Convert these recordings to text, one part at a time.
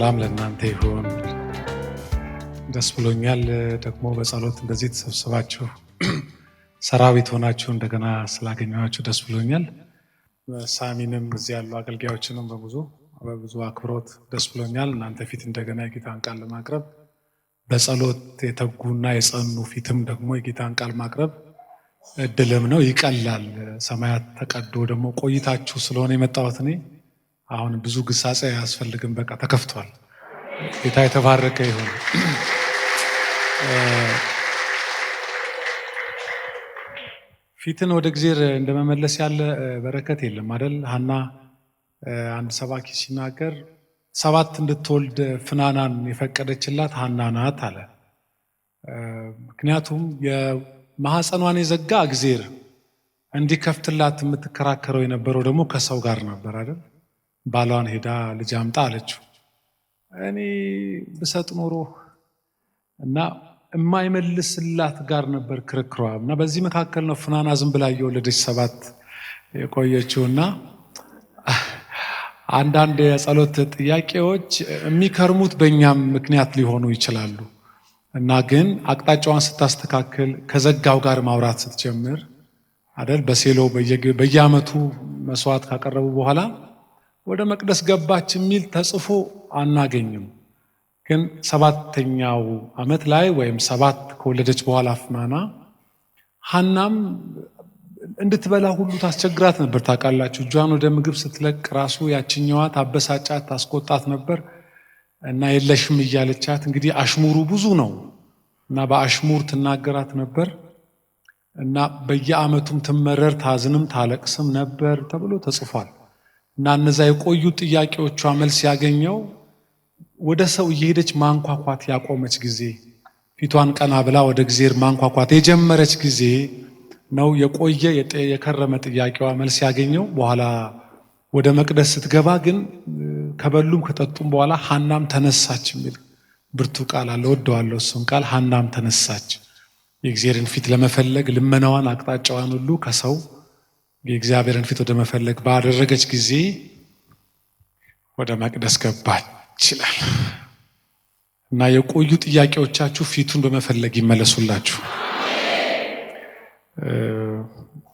ሰላም ለእናንተ ይሁን። ደስ ብሎኛል ደግሞ በጸሎት እንደዚህ ተሰብስባችሁ ሰራዊት ሆናችሁ እንደገና ስላገኘኋችሁ ደስ ብሎኛል። ሳሚንም እዚህ ያሉ አገልጋዮችንም በብዙ በብዙ አክብሮት ደስ ብሎኛል እናንተ ፊት እንደገና የጌታን ቃል ለማቅረብ በጸሎት የተጉና የጸኑ ፊትም ደግሞ የጌታን ቃል ማቅረብ እድልም ነው፣ ይቀላል። ሰማያት ተቀዶ ደግሞ ቆይታችሁ ስለሆነ የመጣሁት እኔ አሁን ብዙ ግሳጼ አያስፈልግም። በቃ ተከፍቷል። ጌታ የተባረከ ይሁን። ፊትን ወደ እግዚአብሔር እንደመመለስ ያለ በረከት የለም አይደል? ሐና አንድ ሰባኪ ሲናገር 7 እንድትወልድ ፍናናን የፈቀደችላት ሐና ናት አለ። ምክንያቱም የማህፀኗን የዘጋ እግዚአብሔር እንዲከፍትላት የምትከራከረው የነበረው ደግሞ ከሰው ጋር ነበር አይደል? ባሏን ሄዳ ልጅ አምጣ አለችው። እኔ ብሰጥ ኖሮ እና የማይመልስላት ጋር ነበር ክርክሯ። እና በዚህ መካከል ነው ፍናና ዝም ብላ እየወለደች 7 የቆየችውና አንዳንድ የጸሎት ጥያቄዎች የሚከርሙት በእኛም ምክንያት ሊሆኑ ይችላሉ። እና ግን አቅጣጫዋን ስታስተካክል ከዘጋው ጋር ማውራት ስትጀምር አይደል? በሴሎ በየዓመቱ መስዋዕት ካቀረቡ በኋላ ወደ መቅደስ ገባች የሚል ተጽፎ አናገኝም። ግን 7ኛው ዓመት ላይ ወይም 7 ከወለደች በኋላ ፍናና ሐናም እንድትበላ ሁሉ ታስቸግራት ነበር። ታውቃላችሁ፣ እጇን ወደ ምግብ ስትለቅ ራሱ ያችኛዋ ታበሳጫት ታስቆጣት ነበር። እና የለሽም እያለቻት እንግዲህ አሽሙሩ ብዙ ነው እና በአሽሙር ትናገራት ነበር። እና በየዓመቱም ትመረር ታዝንም ታለቅስም ነበር ተብሎ ተጽፏል። እና እነዛ የቆዩ ጥያቄዎቿ መልስ ያገኘው ወደ ሰው እየሄደች ማንኳኳት ያቆመች ጊዜ፣ ፊቷን ቀና ብላ ወደ እግዚአብሔር ማንኳኳት የጀመረች ጊዜ ነው የቆየ የከረመ ጥያቄዋ መልስ ያገኘው። በኋላ ወደ መቅደስ ስትገባ ግን ከበሉም ከጠጡም በኋላ ሐናም ተነሳች የሚል ብርቱ ቃል አለ። እወደዋለሁ እሱን ቃል። ሐናም ተነሳች የእግዚአብሔርን ፊት ለመፈለግ ልመናዋን አቅጣጫዋን ሁሉ ከሰው የእግዚአብሔርን ፊት ወደ መፈለግ ባደረገች ጊዜ ወደ መቅደስ ገባች ይላል። እና የቆዩ ጥያቄዎቻችሁ ፊቱን በመፈለግ ይመለሱላችሁ።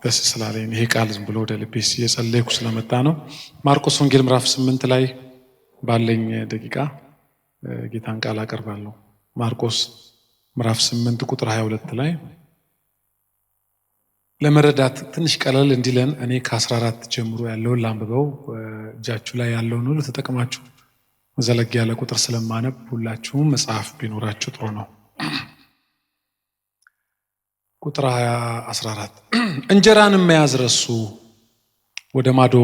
ደስ ስላለኝ ይሄ ቃል ዝም ብሎ ወደ ልቤ እየጸለይኩ ስለመጣ ነው። ማርቆስ ወንጌል ምዕራፍ 8 ላይ ባለኝ ደቂቃ ጌታን ቃል አቀርባለሁ። ማርቆስ ምዕራፍ 8 ቁጥር 22 ላይ ለመረዳት ትንሽ ቀለል እንዲለን እኔ ከ14 ጀምሮ ያለውን ላንብበው። እጃችሁ ላይ ያለውን ሁሉ ተጠቅማችሁ ዘለግ ያለ ቁጥር ስለማነብ ሁላችሁም መጽሐፍ ቢኖራችሁ ጥሩ ነው። ቁጥር 14 እንጀራንም መያዝ ረሱ። ወደ ማዶ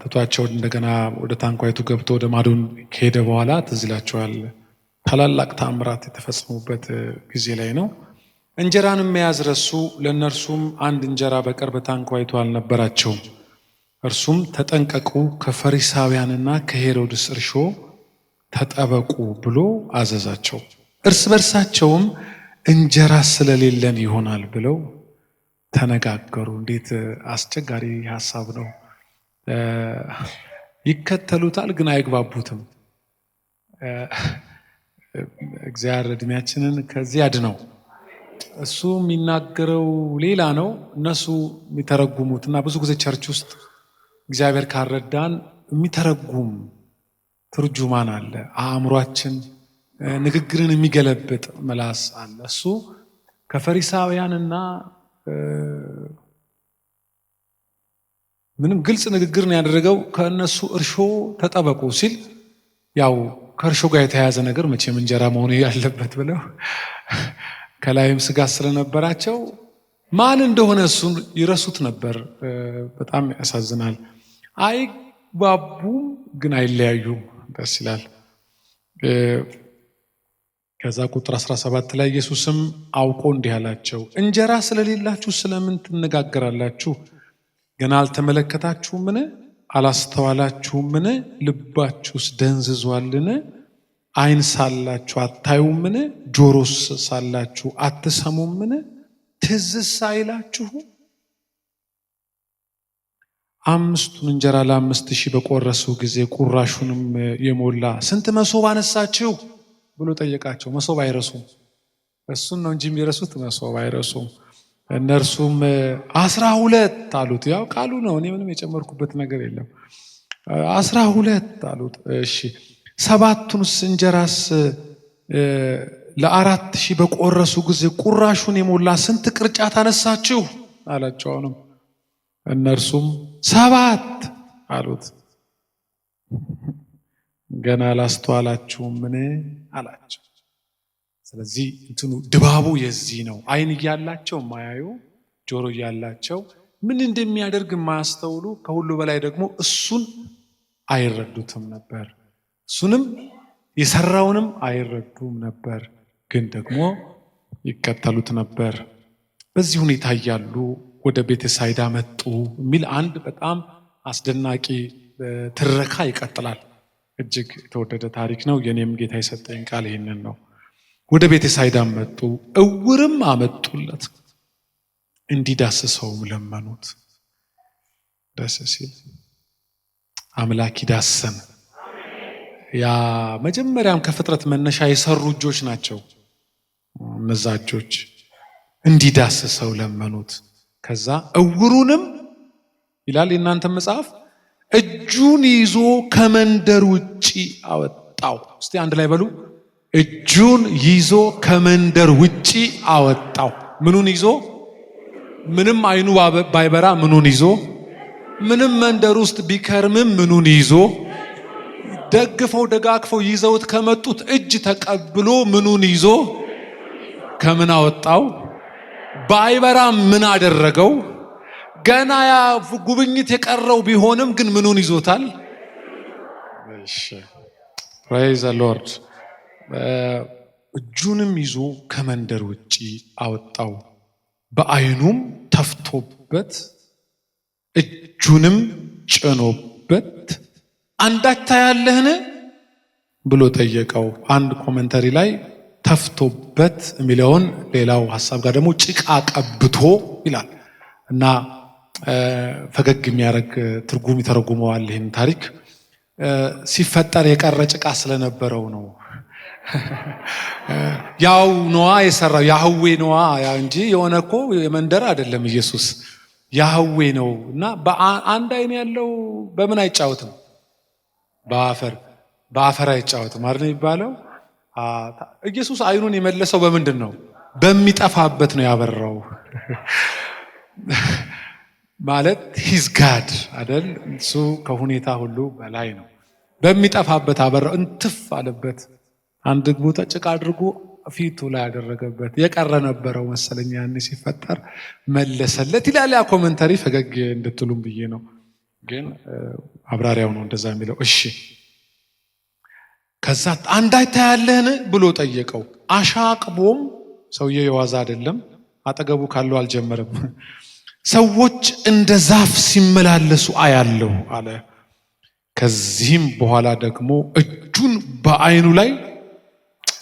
ትቷቸው እንደገና ወደ ታንኳይቱ ገብቶ ወደ ማዶ ከሄደ በኋላ ትዝ ይላችኋል ታላላቅ ተአምራት የተፈጸሙበት ጊዜ ላይ ነው። እንጀራንም መያዝ ረሱ፣ ለእነርሱም አንድ እንጀራ በቀር በታንኳይቱ አልነበራቸውም። እርሱም ተጠንቀቁ፣ ከፈሪሳውያንና ከሄሮድስ እርሾ ተጠበቁ ብሎ አዘዛቸው። እርስ በርሳቸውም እንጀራ ስለሌለን ይሆናል ብለው ተነጋገሩ። እንዴት አስቸጋሪ ሐሳብ ነው። ይከተሉታል ግን አይግባቡትም። እግዚአብሔር እድሜያችንን ከዚህ ያድነው። እሱ የሚናገረው ሌላ ነው፣ እነሱ የሚተረጉሙት። እና ብዙ ጊዜ church ውስጥ እግዚአብሔር ካረዳን የሚተረጉም ትርጁማን አለ። አእምሯችን ንግግርን የሚገለብጥ ምላስ አለ። እሱ ከፈሪሳውያንና ምንም ግልጽ ንግግር ነው ያደረገው። ከእነሱ እርሾ ተጠበቁ ሲል ያው ከእርሾ ጋር የተያያዘ ነገር መቼም እንጀራ መሆኑ ያለበት ብለው ከላይም ስጋት ስለነበራቸው ማን እንደሆነ እሱን ይረሱት ነበር። በጣም ያሳዝናል። አይግባቡም ግን አይለያዩም። ደስ ይላል። ከዛ ቁጥር 17 ላይ ኢየሱስም አውቆ እንዲህ አላቸው፣ እንጀራ ስለሌላችሁ ስለምን ትነጋገራላችሁ? ገና አልተመለከታችሁምን? አላስተዋላችሁምን? ልባችሁስ ደንዝዟልን? ዓይን ሳላችሁ አታዩምን? ጆሮስ ሳላችሁ አትሰሙምን? ትዝስ አይላችሁ? 5ቱን እንጀራ ለ5000 በቆረሱ ጊዜ ቁራሹንም የሞላ ስንት መሶብ አነሳችሁ ብሎ ጠየቃቸው። መሶብ አይረሱም። እሱን ነው እንጂ የሚረሱት መሶብ አይረሱም። እነርሱም 12 አሉት። ያው ቃሉ ነው፣ እኔ ምንም የጨመርኩበት ነገር የለም። 12 አሉት። እሺ 7ቱንስ እንጀራስ ለ4000 በቆረሱ ጊዜ ቁራሹን የሞላ ስንት ቅርጫት አነሳችሁ አላቸው። አሁንም እነርሱም 7 አሉት። ገና አላስተዋላችሁምን አላቸው። ስለዚህ እንትኑ ድባቡ የዚህ ነው። አይን እያላቸው የማያዩ፣ ጆሮ እያላቸው ምን እንደሚያደርግ የማያስተውሉ፣ ከሁሉ በላይ ደግሞ እሱን አይረዱትም ነበር። እሱንም የሰራውንም አይረዱም ነበር፣ ግን ደግሞ ይከተሉት ነበር። በዚህ ሁኔታ እያሉ ወደ ቤተሳይዳ መጡ የሚል አንድ በጣም አስደናቂ ትረካ ይቀጥላል። እጅግ የተወደደ ታሪክ ነው። የኔም ጌታ የሰጠኝ ቃል ይህንን ነው። ወደ ቤተሳይዳ መጡ፣ እውርም አመጡለት፣ እንዲዳስሰውም ለመኑት። ደስ ሲል አምላክ ይዳሰን። ያ መጀመሪያም ከፍጥረት መነሻ የሰሩ እጆች ናቸው እነዛ እጆች። እንዲዳስሰው ለመኑት። ከዛ እውሩንም ይላል የእናንተ መጽሐፍ እጁን ይዞ ከመንደር ውጪ አወጣው። እስቲ አንድ ላይ በሉ። እጁን ይዞ ከመንደር ውጪ አወጣው። ምኑን ይዞ? ምንም አይኑ ባይበራ ምኑን ይዞ? ምንም መንደር ውስጥ ቢከርምም ምኑን ይዞ? ደግፈው ደጋግፈው ይዘውት ከመጡት እጅ ተቀብሎ ምኑን ይዞ ከምን አወጣው? ባይበራ ምን አደረገው? ገና ያ ጉብኝት የቀረው ቢሆንም ግን ምኑን ይዞታል? እሺ፣ praise the Lord። እጁንም ይዞ ከመንደር ውጪ አወጣው፣ በአይኑም ተፍቶበት እጁንም ጭኖበት አንዳች ታያለህን ብሎ ጠየቀው። አንድ commentary ላይ ተፍቶበት የሚለውን ሌላው ሀሳብ ጋር ደግሞ ጭቃ ቀብቶ ይላል እና ፈገግ የሚያደርግ ትርጉም ይተረጉመዋል። ይህን ታሪክ ሲፈጠር የቀረ ጭቃ ስለነበረው ነው። ያው ነዋ የሰራው፣ ያህዌ ነዋ እንጂ የሆነ እኮ የመንደር አይደለም። ኢየሱስ ያህዌ ነው እና በአንድ አይን ያለው በምን አይጫወትም? በአፈር፣ በአፈር አይጫወትም አይደል የሚባለው? ኢየሱስ አይኑን የመለሰው በምንድን ነው? በሚጠፋበት ነው ያበራው። ማለት he's God አይደል? እሱ ከሁኔታ ሁሉ በላይ ነው። በሚጠፋበት አበራው፣ እንትፍ አለበት። አንድ ቦታ ጭቃ አድርጎ ፊቱ ላይ ያደረገበት የቀረ ነበረው መሰለኝ ያኔ ሲፈጠር መለሰለት ይላል ያ commentary። ፈገግ እንድትሉም ብዬ ነው፣ ግን አብራሪያው ነው እንደዛ የሚለው። እሺ፣ ከዛ አንዳች ታያለህን ብሎ ጠየቀው። አሻቅቦም፣ ሰውየው የዋዛ አይደለም፣ አጠገቡ ካለው አልጀመረም። ሰዎች እንደ ዛፍ ሲመላለሱ አያለሁ አለ። ከዚህም በኋላ ደግሞ እጁን በአይኑ ላይ፣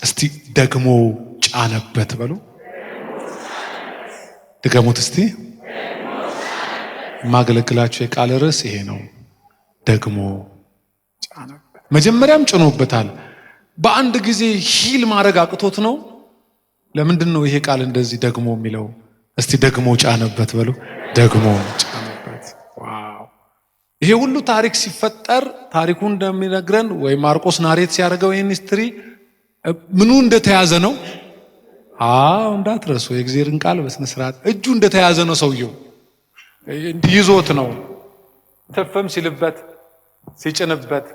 እስቲ ደግሞ ጫነበት በሉ። ድገሙት እስቲ። የማገለግላችሁ የቃል ርዕስ ይሄ ነው። ደግሞ ጫነበት። መጀመሪያም ጭኖበታል። በአንድ ጊዜ heal ማድረግ አቅቶት ነው። ለምንድን ነው ይሄ ቃል እንደዚህ ደግሞ የሚለው? እስቲ ደግሞ ጫነበት በሉ። ደግሞ ጫነበት። Wow! ይሄ ሁሉ ታሪክ ሲፈጠር ታሪኩ እንደሚነግረን ወይ ማርቆስ narrate ሲያደርገው ይህን history ምኑ እንደተያዘ ነው። አዎ፣ እንዳትረሱ የእግዚአብሔርን ቃል በስነ ስርዓት። እጁ እንደተያዘ ነው። ሰውየው ይዞት ነው። ትፍም ሲልበት፣ ሲጭንበት፣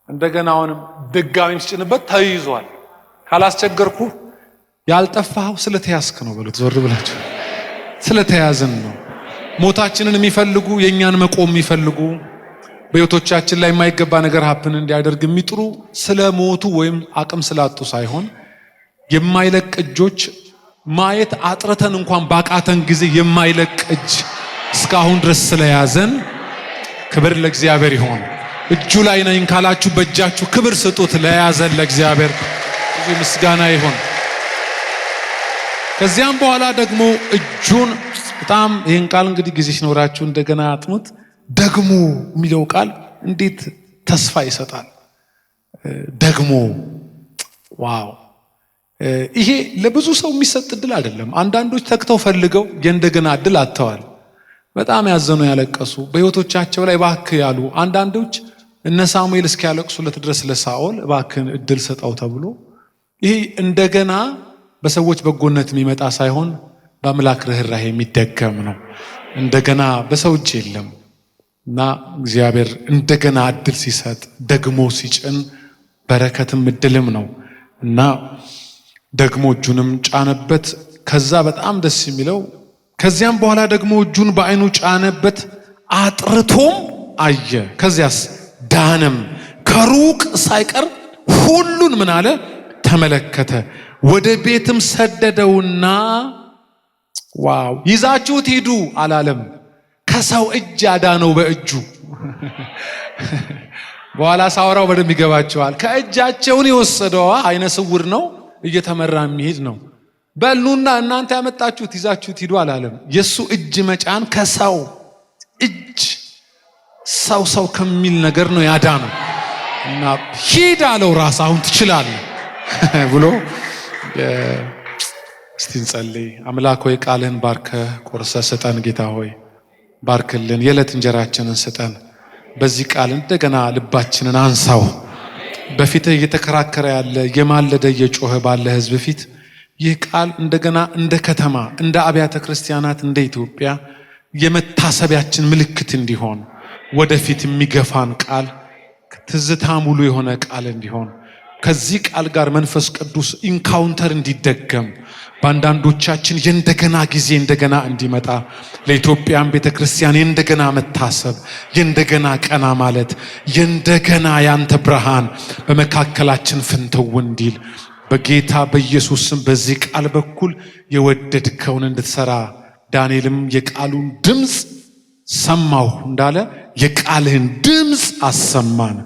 እንደገና አሁንም ድጋሚም ሲጭንበት ተይዟል። ካላስቸገርኩ ያልጠፋኸው ስለተያዝክ ነው በሉት። ዞር ብላችሁ ስለተያዝን ነው። ሞታችንን የሚፈልጉ፣ የእኛን መቆም የሚፈልጉ፣ በሕይወቶቻችን ላይ የማይገባ ነገር happen እንዲያደርግ የሚጥሩ ስለ ሞቱ ወይም አቅም ስላጡ ሳይሆን የማይለቅ እጆች፣ ማየት አጥርተን እንኳን ባቃተን ጊዜ የማይለቅ እጅ እስካሁን ድረስ ስለያዘን ክብር ለእግዚአብሔር ይሆን። እጁ ላይ ነኝ ካላችሁ በእጃችሁ ክብር ስጡት። ለያዘን ለእግዚአብሔር ብዙ ምስጋና ይሁን። ከዚያም በኋላ ደግሞ እጁን፣ በጣም ይህን ቃል እንግዲህ ጊዜ ሲኖራችሁ እንደገና አጥኑት። ደግሞ የሚለው ቃል እንዴት ተስፋ ይሰጣል። ደግሞ wow! ይሄ ለብዙ ሰው የሚሰጥ እድል አይደለም። አንዳንዶች ተግተው ፈልገው የእንደገና እድል አጥተዋል። በጣም ያዘኑ፣ ያለቀሱ፣ በሕይወቶቻቸው ላይ እባክህ ያሉ አንዳንዶች እነ ሳሙኤል እስኪያለቅሱለት ድረስ ለሳኦል እባክህን እድል ሰጠው ተብሎ፣ ይሄ እንደገና በሰዎች በጎነት የሚመጣ ሳይሆን በአምላክ ርኅራኄ የሚደገም ነው። እንደገና በሰው እጅ የለም እና እግዚአብሔር እንደገና እድል ሲሰጥ፣ ደግሞ ሲጭን በረከትም እድልም ነው እና ደግሞ እጁንም ጫነበት። ከዛ በጣም ደስ የሚለው ከዚያም በኋላ ደግሞ እጁን በዓይኑ ጫነበት፣ አጥርቶም አየ። ከዚያስ ዳነም፣ ከሩቅ ሳይቀር ሁሉን ምን አለ? ተመለከተ። ወደ ቤትም ሰደደውና wow፣ ይዛችሁት ሂዱ አላለም። ከሰው እጅ አዳነው በእጁ። በኋላ ሳወራው በደንብ ይገባቸዋል። ከእጃቸውን የወሰደዋ አይነ ስውር ነው፣ እየተመራ የሚሄድ ነው። በሉና እናንተ ያመጣችሁት ይዛችሁት ሂዱ አላለም። የእሱ እጅ መጫን ከሰው እጅ፣ ሰው ሰው ከሚል ነገር ነው ያዳነው እና ሂድ አለው። ራስ አሁን ትችላለህ ብሎ። እስቲ እንጸልይ። አምላክ ሆይ፣ ቃልህን ባርከህ ቆርሰህ ስጠን። ጌታ ሆይ፣ ባርክልን፣ የዕለት እንጀራችንን ስጠን። በዚህ ቃል እንደገና ልባችንን አንሳው። በፊትህ እየተከራከረ ያለ፣ እየማለደ፣ እየጮኸ ባለ ሕዝብ ፊት ይህ ቃል እንደገና እንደ ከተማ፣ እንደ አብያተ ክርስቲያናት፣ እንደ ኢትዮጵያ የመታሰቢያችን ምልክት እንዲሆን፣ ወደፊት የሚገፋን ቃል፣ ትዝታ ሙሉ የሆነ ቃል እንዲሆን፣ ከዚህ ቃል ጋር መንፈስ ቅዱስ encounter እንዲደገም፣ በአንዳንዶቻችን የእንደገና ጊዜ እንደገና እንዲመጣ፣ ለኢትዮጵያን ቤተ ክርስቲያን የእንደገና መታሰብ፣ የእንደገና ቀና ማለት፣ የእንደገና ያንተ ብርሃን በመካከላችን ፍንትው እንዲል፣ በጌታ በኢየሱስ ስም በዚህ ቃል በኩል የወደድከውን እንድትሰራ፣ ዳንኤልም የቃሉን ድምፅ ሰማሁ እንዳለ የቃልህን ድምፅ አሰማን።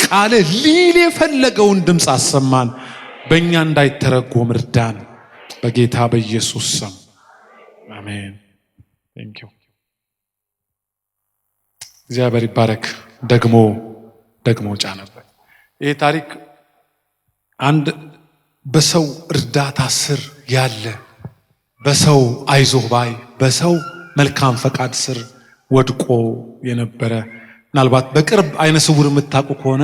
ቃልህ ሊል የፈለገውን ድምፅ አሰማን። በእኛ እንዳይተረጎም እርዳን። በጌታ በኢየሱስ ስም አሜን። Thank you። እግዚአብሔር ይባረክ። ደግሞ ደግሞ ጫነበት። ይህ ታሪክ አንድ በሰው እርዳታ ስር ያለ፣ በሰው አይዞህ ባይ፣ በሰው መልካም ፈቃድ ስር ወድቆ የነበረ፣ ምናልባት በቅርብ አይነ ስውር የምታውቁ ከሆነ፣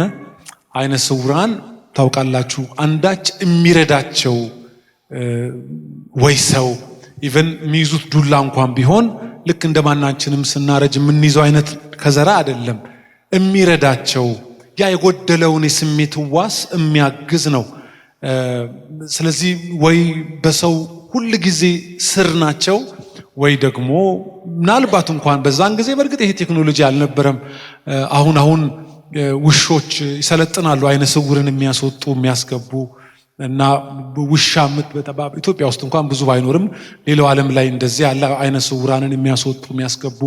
አይነ ስውራን ታውቃላችሁ፣ አንዳች የሚረዳቸው ወይ ሰው even የሚይዙት ዱላ እንኳን ቢሆን ልክ እንደ ማናችንም ስናረጅ የምንይዘው አይነት ከዘራ አይደለም። የሚረዳቸው ያ የጎደለውን የስሜት ሕዋስ የሚያግዝ ነው። ስለዚህ ወይ በሰው ሁል ጊዜ ስር ናቸው ወይ ደግሞ ምናልባት እንኳን በዛን ጊዜ በእርግጥ ይሄ ቴክኖሎጂ አልነበረም። አሁን አሁን ውሾች ይሰለጥናሉ፣ አይነ ስውርን የሚያስወጡ፣ የሚያስገቡ እና ውሻ ኢትዮጵያ ውስጥ እንኳን ብዙ ባይኖርም ሌላው ዓለም ላይ እንደዚህ ያለ አይነ ስውራንን የሚያስወጡ፣ የሚያስገቡ፣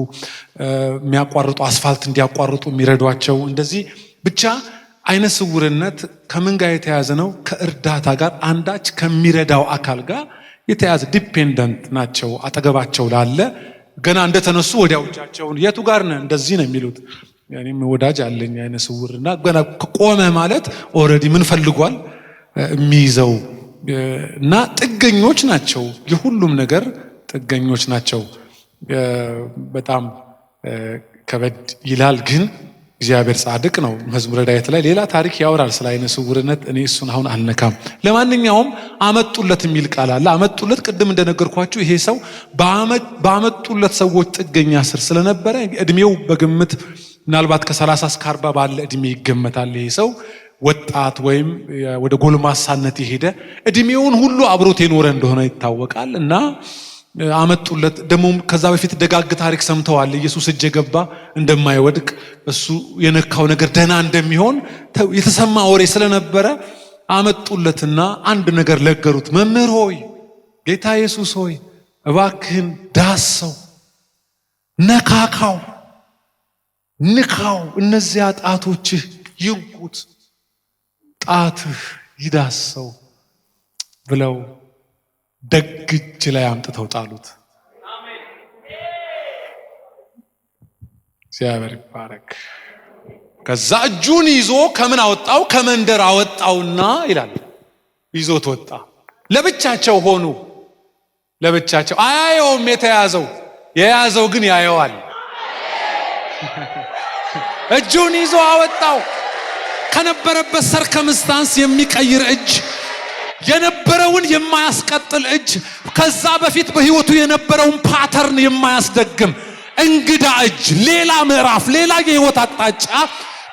የሚያቋርጡ፣ አስፋልት እንዲያቋርጡ የሚረዷቸው እንደዚህ። ብቻ አይነ ስውርነት ከምን ጋር የተያያዘ ነው? ከእርዳታ ጋር፣ አንዳች ከሚረዳው አካል ጋር የተያያዘ dependent ናቸው። አጠገባቸው ላለ ገና እንደተነሱ ወዲያው እጃቸውን የቱ ጋር ነህ እንደዚህ ነው የሚሉት። እኔም ወዳጅ አለኝ አይነ ስውር እና ገና ቆመ ማለት already ምን ፈልጓል የሚይዘው እና ጥገኞች ናቸው። የሁሉም ነገር ጥገኞች ናቸው። በጣም ከበድ ይላል፣ ግን እግዚአብሔር ጻድቅ ነው። መዝሙረ ዳዊት ላይ ሌላ ታሪክ ያወራል ስለ አይነ ስውርነት። እኔ እሱን አሁን አልነካም። ለማንኛውም አመጡለት የሚል ቃል አለ። አመጡለት። ቅድም እንደነገርኳችሁ ይሄ ሰው ባመጡለት ሰዎች ጥገኛ ስር ስለነበረ እድሜው በግምት ምናልባት ከ30 እስከ 40 ባለ እድሜ ይገመታል። ይሄ ሰው ወጣት ወይም ወደ ጎልማሳነት የሄደ፣ እድሜውን ሁሉ አብሮት የኖረ እንደሆነ ይታወቃል። እና አመጡለት። ደግሞ ከዛ በፊት ደጋግ ታሪክ ሰምተዋል። ኢየሱስ እጅ የገባ እንደማይወድቅ፣ እሱ የነካው ነገር ደህና እንደሚሆን የተሰማ ወሬ ስለነበረ አመጡለትና አንድ ነገር ለገሩት። መምህር ሆይ፣ ጌታ ኢየሱስ ሆይ፣ እባክህን ዳሰው፣ ነካካው፣ ንካው፣ እነዚያ ጣቶችህ ይንኩት፣ ጣትህ ይዳሰው ብለው ደግ እጅ ላይ አምጥተው ጣሉት። እግዚአብሔር ይባረክ። ከዛ እጁን ይዞ ከምን አወጣው? ከመንደር አወጣውና ይላል፣ ይዞት ወጣ። ለብቻቸው ሆኑ። ለብቻቸው አያየውም። የተያዘው የያዘው ግን ያየዋል። እጁን ይዞ አወጣው። ከነበረበት circumstance የሚቀይር እጅ፣ የነበረውን የማያስቀጥል እጅ፣ ከዛ በፊት በህይወቱ የነበረውን pattern የማያስደግም እንግዳ እጅ፣ ሌላ ምዕራፍ፣ ሌላ የህይወት አቅጣጫ፣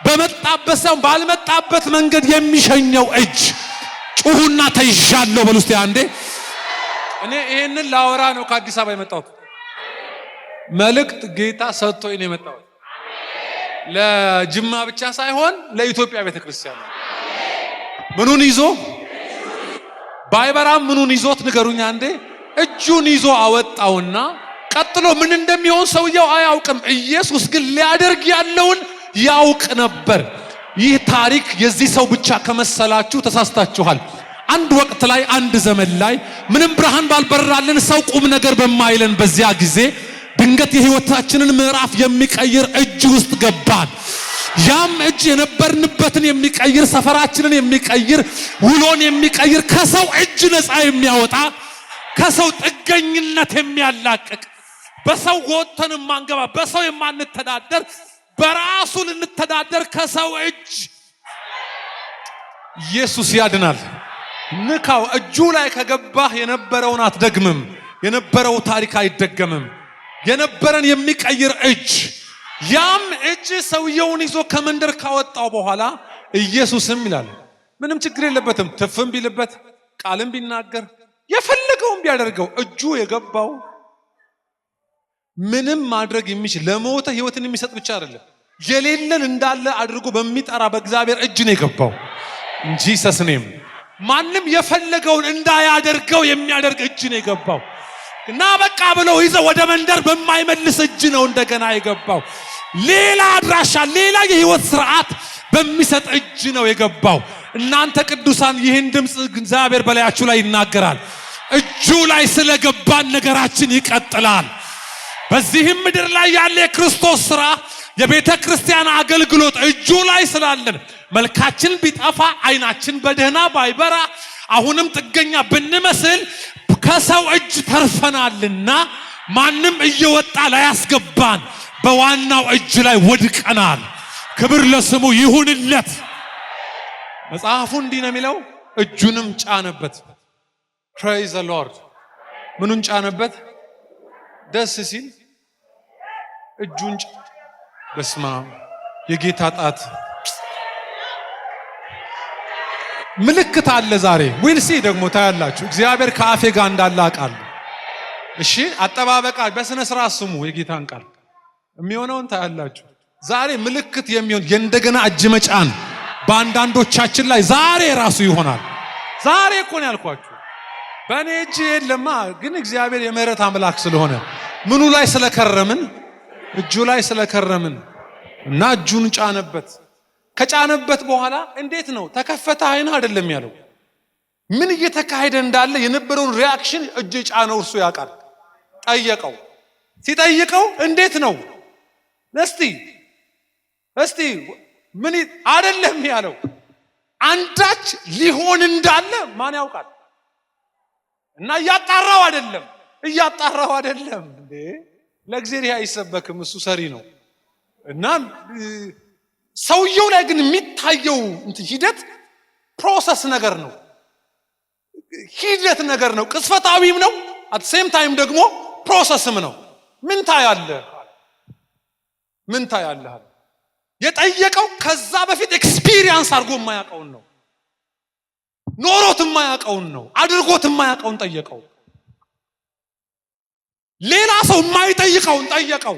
በመጣበት ሳይሆን ባልመጣበት መንገድ የሚሸኘው እጅ። ጩሁና ተይዣለሁ በሉ እስቲ አንዴ። እኔ ይሄንን ላወራ ነው ከአዲስ አበባ የመጣሁት። መልእክት ጌታ ሰጥቶኝ ነው የመጣሁት። ለጅማ ብቻ ሳይሆን ለኢትዮጵያ ቤተክርስቲያን። ምኑን ይዞ? ባይበራም ምኑን ይዞት ንገሩኝ አንዴ። እጁን ይዞ አወጣውና ቀጥሎ ምን እንደሚሆን ሰውየው አያውቅም። ኢየሱስ ግን ሊያደርግ ያለውን ያውቅ ነበር። ይህ ታሪክ የዚህ ሰው ብቻ ከመሰላችሁ ተሳስታችኋል። አንድ ወቅት ላይ፣ አንድ ዘመን ላይ፣ ምንም ብርሃን ባልበራልን፣ ሰው ቁም ነገር በማይለን በዚያ ጊዜ ድንገት የህይወታችንን ምዕራፍ የሚቀይር እጅ ውስጥ ገባን። ያም እጅ የነበርንበትን የሚቀይር፣ ሰፈራችንን የሚቀይር፣ ውሎን የሚቀይር፣ ከሰው እጅ ነፃ የሚያወጣ፣ ከሰው ጥገኝነት የሚያላቅቅ፣ በሰው ወጥተን የማንገባ፣ በሰው የማንተዳደር፣ በራሱ ልንተዳደር ከሰው እጅ። ኢየሱስ ያድናል። ንካው። እጁ ላይ ከገባህ የነበረውን አትደግምም። የነበረው ታሪክ አይደገምም። የነበረን የሚቀይር እጅ። ያም እጅ ሰውየውን ይዞ ከመንደር ካወጣው በኋላ ኢየሱስም ይላል ምንም ችግር የለበትም። ትፍም ቢልበት፣ ቃልም ቢናገር፣ የፈለገውን ቢያደርገው እጁ የገባው ምንም ማድረግ የሚችል፣ ለሞተ ህይወትን የሚሰጥ ብቻ አይደለም፣ የሌለን እንዳለ አድርጎ በሚጠራ በእግዚአብሔር እጅ ነው የገባው። In Jesus' name ማንም የፈለገውን እንዳያደርገው የሚያደርግ እጅ ነው የገባው። እና በቃ ብለው ይዘው ወደ መንደር በማይመልስ እጅ ነው እንደገና የገባው። ሌላ አድራሻ፣ ሌላ የህይወት ስርዓት በሚሰጥ እጅ ነው የገባው። እናንተ ቅዱሳን፣ ይህን ድምፅ እግዚአብሔር በላያችሁ ላይ ይናገራል። እጁ ላይ ስለገባን ነገራችን ይቀጥላል። በዚህም ምድር ላይ ያለ የክርስቶስ ስራ፣ የቤተ ክርስቲያን አገልግሎት እጁ ላይ ስላለን መልካችን ቢጠፋ፣ አይናችን በደህና ባይበራ፣ አሁንም ጥገኛ ብንመስል ከሰው እጅ ተርፈናልና ማንም እየወጣ ላያስገባን በዋናው እጅ ላይ ወድቀናል። ክብር ለስሙ ይሁንለት። መጽሐፉ እንዲህ ነው የሚለው፣ እጁንም ጫነበት። Praise the Lord። ምኑን ጫነበት? ደስ ሲል እጁን። በስማ የጌታ ጣት ምልክት አለ ዛሬ። We'll see ደግሞ ታያላችሁ። እግዚአብሔር ከአፌ ጋር እንዳለ አውቃለሁ። እሺ፣ አጠባበቃ በስነ ስርዓት ስሙ የጌታን ቃል፣ የሚሆነውን ታያላችሁ። ዛሬ ምልክት የሚሆን የእንደገና እጅ መጫን በአንዳንዶቻችን ላይ ዛሬ ራሱ ይሆናል። ዛሬ እኮ ነው ያልኳችሁ። በእኔ እጅ የለማ፣ ግን እግዚአብሔር የምህረት አምላክ ስለሆነ ምኑ ላይ ስለከረምን? እጁ ላይ ስለከረምን እና እጁን ጫነበት። ከጫነበት በኋላ እንዴት ነው? ተከፈተ አይን አይደለም ያለው። ምን እየተካሄደ እንዳለ የነበረውን reaction እጅ ጫነው እርሱ ያውቃል። ጠየቀው። ሲጠይቀው እንዴት ነው፣ እስቲ እስቲ ምን አይደለም ያለው። አንዳች ሊሆን እንዳለ ማን ያውቃል? እና እያጣራው አይደለም፣ እያጣራው አይደለም እንዴ። ለእግዚአብሔር አይሰበክም፣ እሱ ሰሪ ነው። እና ሰውየው ላይ ግን የሚታየው ሂደት process ነገር ነው፣ ሂደት ነገር ነው። ቅጽበታዊም ነው፣ at same time ደግሞ process ም ነው። ምን ታያለህ? ምን ታያለህ? የጠየቀው ከዛ በፊት experience አድርጎ የማያውቀውን ነው። ኖሮት የማያውቀውን ነው። አድርጎት የማያውቀውን ጠየቀው። ሌላ ሰው የማይጠይቀውን ጠየቀው።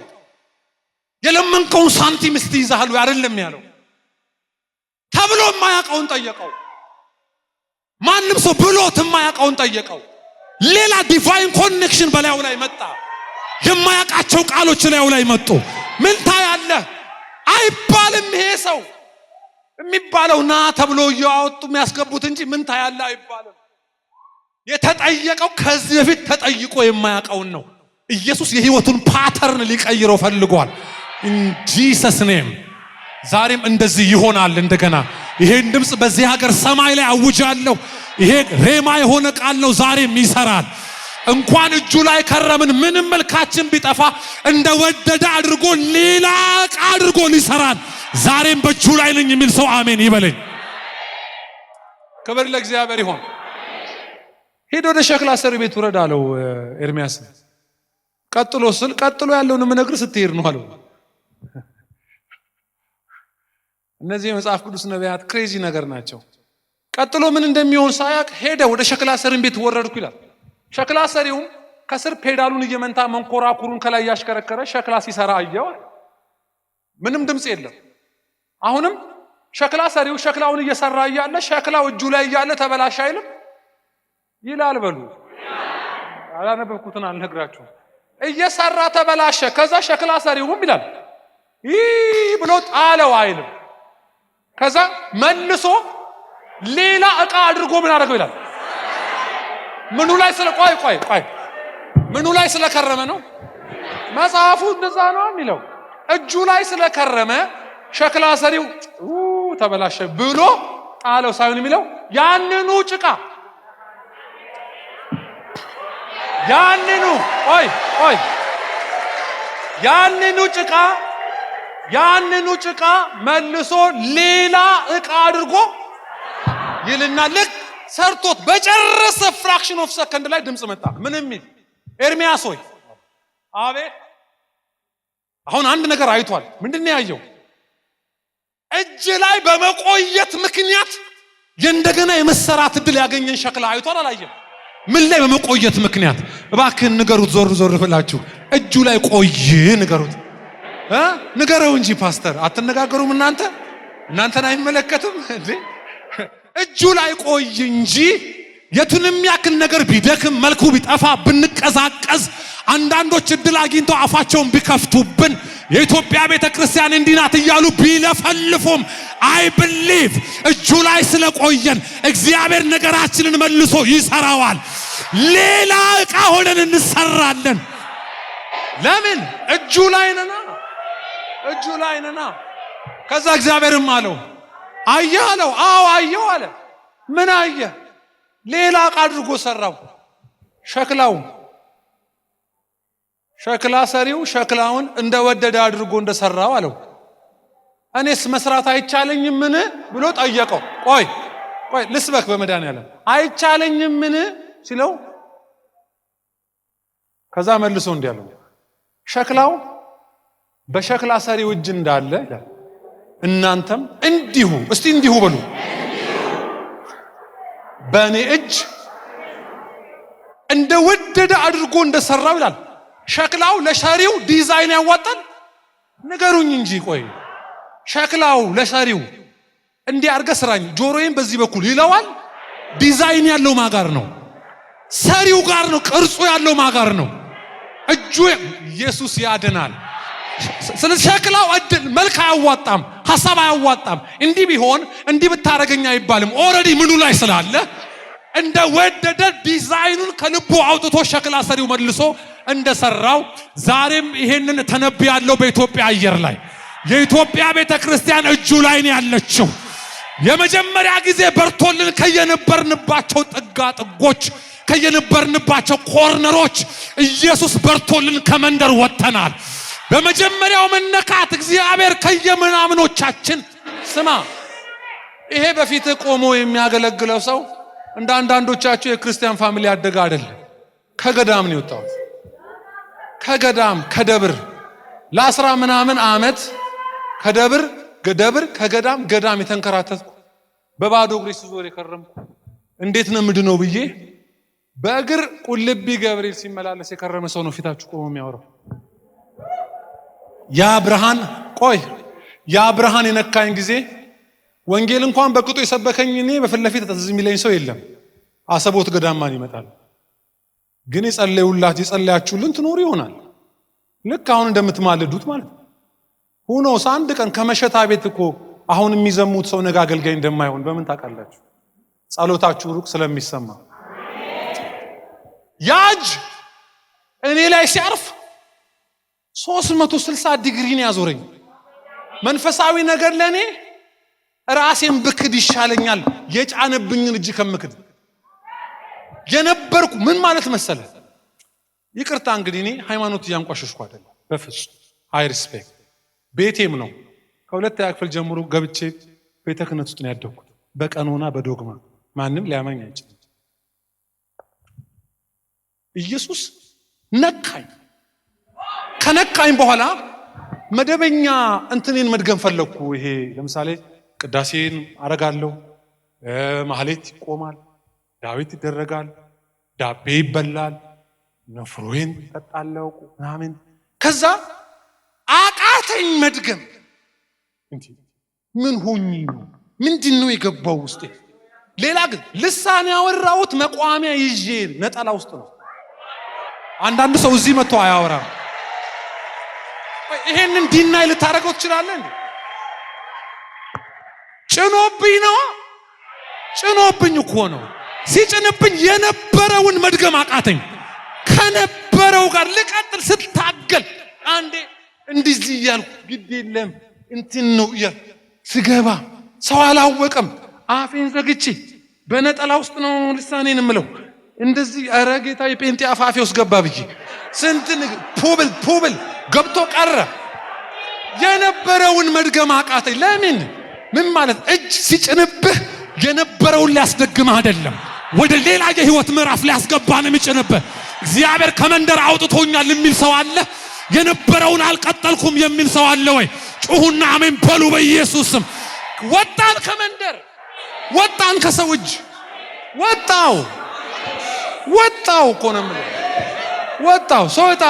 የለመንከውን ሳንቲም እስቲ ይዘሃል ወይ አይደለም ያለው። ተብሎ የማያውቀውን ጠየቀው። ማንም ሰው ብሎት የማያውቀውን ጠየቀው። ሌላ divine connection በላዩ ላይ መጣ። የማያውቃቸው ቃሎች ላዩ ላይ መጡ። ምን ታያለህ አይባልም። ይሄ ሰው የሚባለው ና ተብሎ እያወጡ የሚያስገቡት እንጂ ምን ታያለህ አይባልም። የተጠየቀው ከዚህ በፊት ተጠይቆ የማያውቀውን ነው። ኢየሱስ የህይወቱን pattern ሊቀይረው ፈልጓል። In Jesus name ዛሬም እንደዚህ ይሆናል። እንደገና ይሄን ድምፅ በዚህ ሀገር ሰማይ ላይ አውጃለሁ። ይሄ ሬማ የሆነ ቃል ነው፣ ዛሬም ይሰራል። እንኳን እጁ ላይ ከረምን፣ ምንም መልካችን ቢጠፋ እንደወደደ አድርጎ ሌላ ዕቃ አድርጎ ይሰራል። ዛሬም በእጁ ላይ ነኝ የሚል ሰው አሜን ይበለኝ። ክብር ለእግዚአብሔር ይሆን። ሄዶ ወደ ሸክላ ሰሪ ቤት ውረድ አለው ኤርሚያስ። ቀጥሎ ስል ቀጥሎ ያለውን የምነግርህ ስትሄድ ነው አለው። እነዚህ የመጽሐፍ ቅዱስ ነቢያት crazy ነገር ናቸው። ቀጥሎ ምን እንደሚሆን ሳያቅ ሄደ፣ ወደ ሸክላ ሰሪም ቤት ወረድኩ ይላል። ሸክላ ሰሪውም ከስር ፔዳሉን እየመንታ መንኮራኩሩን ከላይ እያሽከረከረ ሸክላ ሲሰራ አየው። ምንም ድምፅ የለም። አሁንም ሸክላ ሰሪው ሸክላውን እየሰራ እያለ ሸክላው እጁ ላይ እያለ ተበላሽ አይልም ይላል። በሉ አላነበብኩትን አልነግራችሁም። እየሰራ ተበላሸ። ከዛ ሸክላ ሰሪውም ይላል ይህ ብሎ ጣለው አይልም። ከዛ መልሶ ሌላ ዕቃ አድርጎ ምን አደረገው ይላል። ምኑ ላይ ስለ ቆይ ቆይ ቆይ ምኑ ላይ ስለከረመ ነው መጽሐፉ እንደዛ ነው የሚለው። እጁ ላይ ስለከረመ ሸክላ ሰሪው ተበላሸ ብሎ ጣለው ሳይሆን የሚለው ያንኑ ጭቃ ያንኑ ቆይ ቆይ ያንኑ ጭቃ ያንኑ ጭቃ መልሶ ሌላ ዕቃ አድርጎ ይልና ልክ ሰርቶት በጨረሰ fraction of second ላይ ድምፅ መጣ። ምን የሚል? ኤርሚያስ ሆይ። አቤት። አሁን አንድ ነገር አይቷል። ምንድን ነው ያየው? እጅ ላይ በመቆየት ምክንያት የእንደገና የመሰራት እድል ያገኘን ሸክላ አይቷል። አላየም? ምን ላይ በመቆየት ምክንያት? እባክህን ንገሩት፣ ዞር ዞር ብላችሁ እጁ ላይ ቆይ ንገሩት፣ ንገረው እንጂ ፓስተር፣ አትነጋገሩም እናንተ? እናንተን አይመለከትም እንዴ? እጁ ላይ ቆይ እንጂ የቱንም ያክል ነገር ቢደክም፣ መልኩ ቢጠፋ፣ ብንቀዛቀዝ፣ አንዳንዶች እድል አግኝተው አፋቸውን ቢከፍቱብን፣ የኢትዮጵያ ቤተ ክርስቲያን እንዲህ ናት እያሉ ቢለፈልፉም፣ I believe እጁ ላይ ስለቆየን እግዚአብሔር ነገራችንን መልሶ ይሰራዋል። ሌላ ዕቃ ሆነን እንሰራለን። ለምን? እጁ ላይ ነና፣ እጁ ላይ ነና። ከዛ እግዚአብሔርም አለው፣ አየህ አለው። አዎ አየው አለ። ምን አየህ? ሌላ ዕቃ አድርጎ ሰራው። ሸክላው ሸክላ ሰሪው ሸክላውን እንደወደደ አድርጎ እንደሰራው አለው። እኔስ መስራት አይቻለኝምን ብሎ ጠየቀው። ቆይ ቆይ ልስበክ፣ በመድኃኒዓለም አይቻለኝምን ሲለው ከዛ መልሶ እንዲህ አለው፣ ሸክላው በሸክላ ሰሪው እጅ እንዳለ ይላል፣ እናንተም እንዲሁ፣ እስቲ እንዲሁ በሉ፣ በእኔ እጅ እንደወደደ አድርጎ እንደሰራው ይላል። ሸክላው ለሰሪው ዲዛይን ያዋጣል? ንገሩኝ እንጂ ቆይ። ሸክላው ለሰሪው እንዲህ አድርገህ ስራኝ፣ ጆሮዬን በዚህ በኩል ይለዋል? ዲዛይን ያለው ማን ጋር ነው? ሰሪው ጋር ነው። ቅርጹ ያለው ማን ጋር ነው? እጁ። ኢየሱስ ያድናል። ስለዚህ ሸክላው እድል መልክ አያዋጣም፣ ሀሳብ አያዋጣም። እንዲህ ቢሆን እንዲህ ብታረገኝ አይባልም። Already ምኑ ላይ ስላለ እንደ ወደደ ዲዛይኑን ከልቡ አውጥቶ ሸክላ ሰሪው መልሶ እንደሰራው ዛሬም ይሄንን ተነብያለሁ በኢትዮጵያ አየር ላይ። የኢትዮጵያ ቤተ ክርስቲያን እጁ ላይ ነው ያለችው። የመጀመሪያ ጊዜ በርቶልን ከየነበርንባቸው ጥጋ ጥጎች፣ ከየነበርንባቸው corner ኦች ኢየሱስ በርቶልን ከመንደር ወጥተናል። በመጀመሪያው መነካት እግዚአብሔር ከየምናምኖቻችን፣ ስማ፣ ይሄ በፊት ቆሞ የሚያገለግለው ሰው እንደ አንዳንዶቻችሁ የክርስቲያን family ያደገ አይደለም። ከገዳም ነው የወጣሁት። ከገዳም፣ ከደብር፣ ለ10 ምናምን ዓመት ከደብር ደብር፣ ከገዳም ገዳም የተንከራተትኩ፣ በባዶ እግሬ ስዞር የከረምኩ፣ እንዴት ነው ምድነው ብዬ በእግር ቁልቢ ገብርኤል ሲመላለስ የከረመ ሰው ነው ፊታችሁ ቆሞ የሚያወራው። ያ ብርሃን፣ ቆይ፣ ያ ብርሃን የነካኝ ጊዜ ወንጌል እንኳን በቅጡ የሰበከኝ እኔ በፊት ለፊት ትዝ የሚለኝ ሰው የለም። አሰቦት ገዳማን ይመጣል። ግን የጸለዩላት የጸለያችሁልን ትኖሩ ይሆናል። ልክ አሁን እንደምትማልዱት ማለት ነው። ሁኖስ አንድ ቀን ከመሸታ ቤት እኮ አሁን የሚዘሙት ሰው ነገ አገልጋይ እንደማይሆን በምን ታውቃላችሁ? ጸሎታችሁ ሩቅ ስለሚሰማ። ያ እጅ እኔ ላይ ሲያርፍ 360 ዲግሪ ነው ያዞረኝ። መንፈሳዊ ነገር ለእኔ ራሴን ብክድ ይሻለኛል የጫነብኝን እጅ ከምክድ። የነበርኩ ምን ማለት መሰለ፣ ይቅርታ እንግዲህ እኔ ሃይማኖት እያንቋሸሽኩ አይደለም፣ በፍጹም፣ I respect። ቤቴም ነው፣ ከሁለተኛ ክፍል ጀምሮ ገብቼ ቤተ ክህነት ውስጥ ነው ያደግኩት። በቀኖና በዶግማ ማንም ሊያመኝ አይችልም። ኢየሱስ ነካኝ። ከነካኝ በኋላ መደበኛ እንትኔን መድገም ፈለግኩ። ይሄ ለምሳሌ ቅዳሴን አረጋለሁ፣ ማህሌት ይቆማል፣ ዳዊት ይደረጋል፣ ዳቤ ይበላል፣ ንፍሮዬን እጠጣለሁ ምናምን። ከዛ አቃተኝ መድገም። እንዴ፣ ምን ሆኜ ነው? ምንድን ነው የገባው ውስጤ? ሌላ ግን ልሳን ያወራሁት መቋሚያ ይዤ ነጠላ ውስጥ ነው። አንዳንድ ሰው እዚህ መጥቶ አያወራም። ይሄንን deny ልታደርገው ትችላለህ እንዴ? ጭኖብኝ ነው። ጭኖብኝ እኮ ነው። ሲጭንብኝ የነበረውን መድገም አቃተኝ። ከነበረው ጋር ልቀጥል ስታገል አንዴ እንዲዚህ እያልኩ ግድ የለም እንትን ነው እያልኩ ስገባ ሰው አላወቀም። አፌን ዘግቼ በነጠላ ውስጥ ነው ልሳኔን የምለው። እንደዚህ ኧረ ጌታ የጴንጤ አፍ አፌ ውስጥ ገባ ብዬ ስንት ፑብል ፑብል ገብቶ ቀረ። የነበረውን መድገም አቃተኝ። ለምን? ምን ማለት እጅ ሲጭንብህ የነበረውን ሊያስደግምህ አይደለም፣ ወደ ሌላ የህይወት ምዕራፍ ሊያስገባ ነው የሚጭንብህ። እግዚአብሔር ከመንደር አውጥቶኛል የሚል ሰው አለ? የነበረውን አልቀጠልኩም የሚል ሰው አለ ወይ? ጩሁና አሜን በሉ በኢየሱስ ስም። ወጣን ከመንደር፣ ወጣን ከሰው እጅ፣ ወጣው ወጣው እኮ ነው የምለው። ወጣው። ስወጣ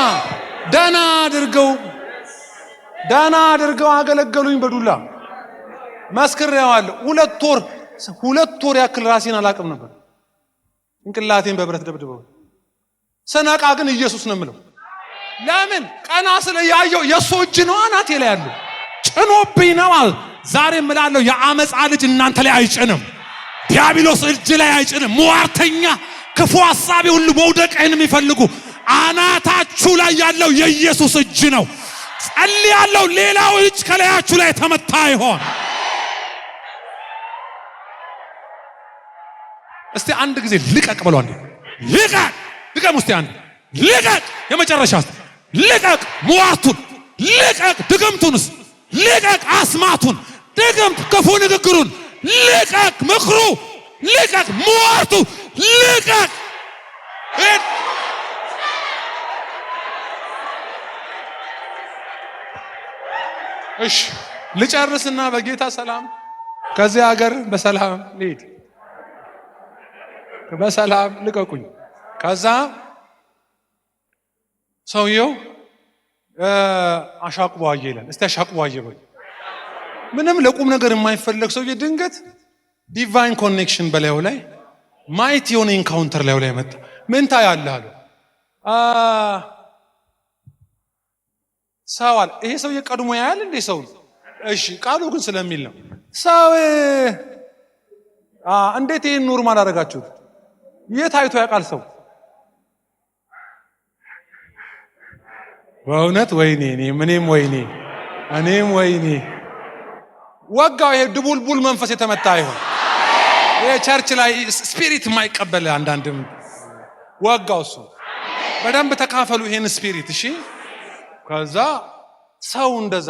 ደህና አድርገው ደህና አድርገው አገለገሉኝ በዱላ፣ መስክሬዋለሁ። 2 ወር 2 ወር ያክል ራሴን አላቅም ነበር። ጭንቅላቴን በብረት ደብድበው ስነቃ ግን ኢየሱስ ነው የምለው። ለምን? ቀና ስለ ያየው የእሱ እጅ ነው አናቴ ላይ ያለው፣ ጭኖብኝ ነው አለ። ዛሬ እምላለሁ የአመፃ ልጅ እናንተ ላይ አይጭንም። ዲያብሎስ እጅ ላይ አይጭንም። ሟርተኛ፣ ክፉ ሐሳቢ ሁሉ መውደቅህን የሚፈልጉ አናታችሁ ላይ ያለው የኢየሱስ እጅ ነው። ጸልያለሁ፣ ሌላው እጅ ከላያችሁ ላይ ተመታ ይሆን። እስቲ አንድ ጊዜ ልቀቅ በሉ። አንዴ ልቀቅ፣ ልቀም። እስቲ አንድ ልቀቅ፣ የመጨረሻ ልቀቅ፣ ሟርቱን ልቀቅ፣ ድግምቱንስ ልቀቅ፣ አስማቱን፣ ድግምት፣ ክፉ ንግግሩን ልቀቅ፣ ምክሩ ልቀቅ፣ ሟርቱ ልቀቅ። እሺ ልጨርስና በጌታ ሰላም ከዚህ ሀገር በሰላም ልሂድ። በሰላም ልቀቁኝ። ከዛ ሰውየው አሻቅቦ አየ ይላል። እስቲ አሻቅቦ አየ በል። ምንም ለቁም ነገር የማይፈለግ ሰውዬ ድንገት divine connection በላዩ ላይ mighty የሆነ encounter ላዩ ላይ መጣ። ምን ታያለህ አለው። ሰው አለ። ይሄ ሰውዬ ቀድሞ ያያል እንዴ ሰው? እሺ ቃሉ ግን ስለሚል ነው። ሰው እንዴት ይሄን normal አደረጋችሁት? የት አይቶ ያውቃል ሰው? በእውነት ወይኔ እኔም ወይኔ እኔም ወይኔ ወጋው። ይሄ ድቡልቡል መንፈስ የተመታ ይሆን? ይሄ church ላይ spirit የማይቀበል አንዳንድም ወጋው። እሱ በደንብ ተካፈሉ ይሄን spirit፣ እሺ። ከዛ ሰው እንደዛ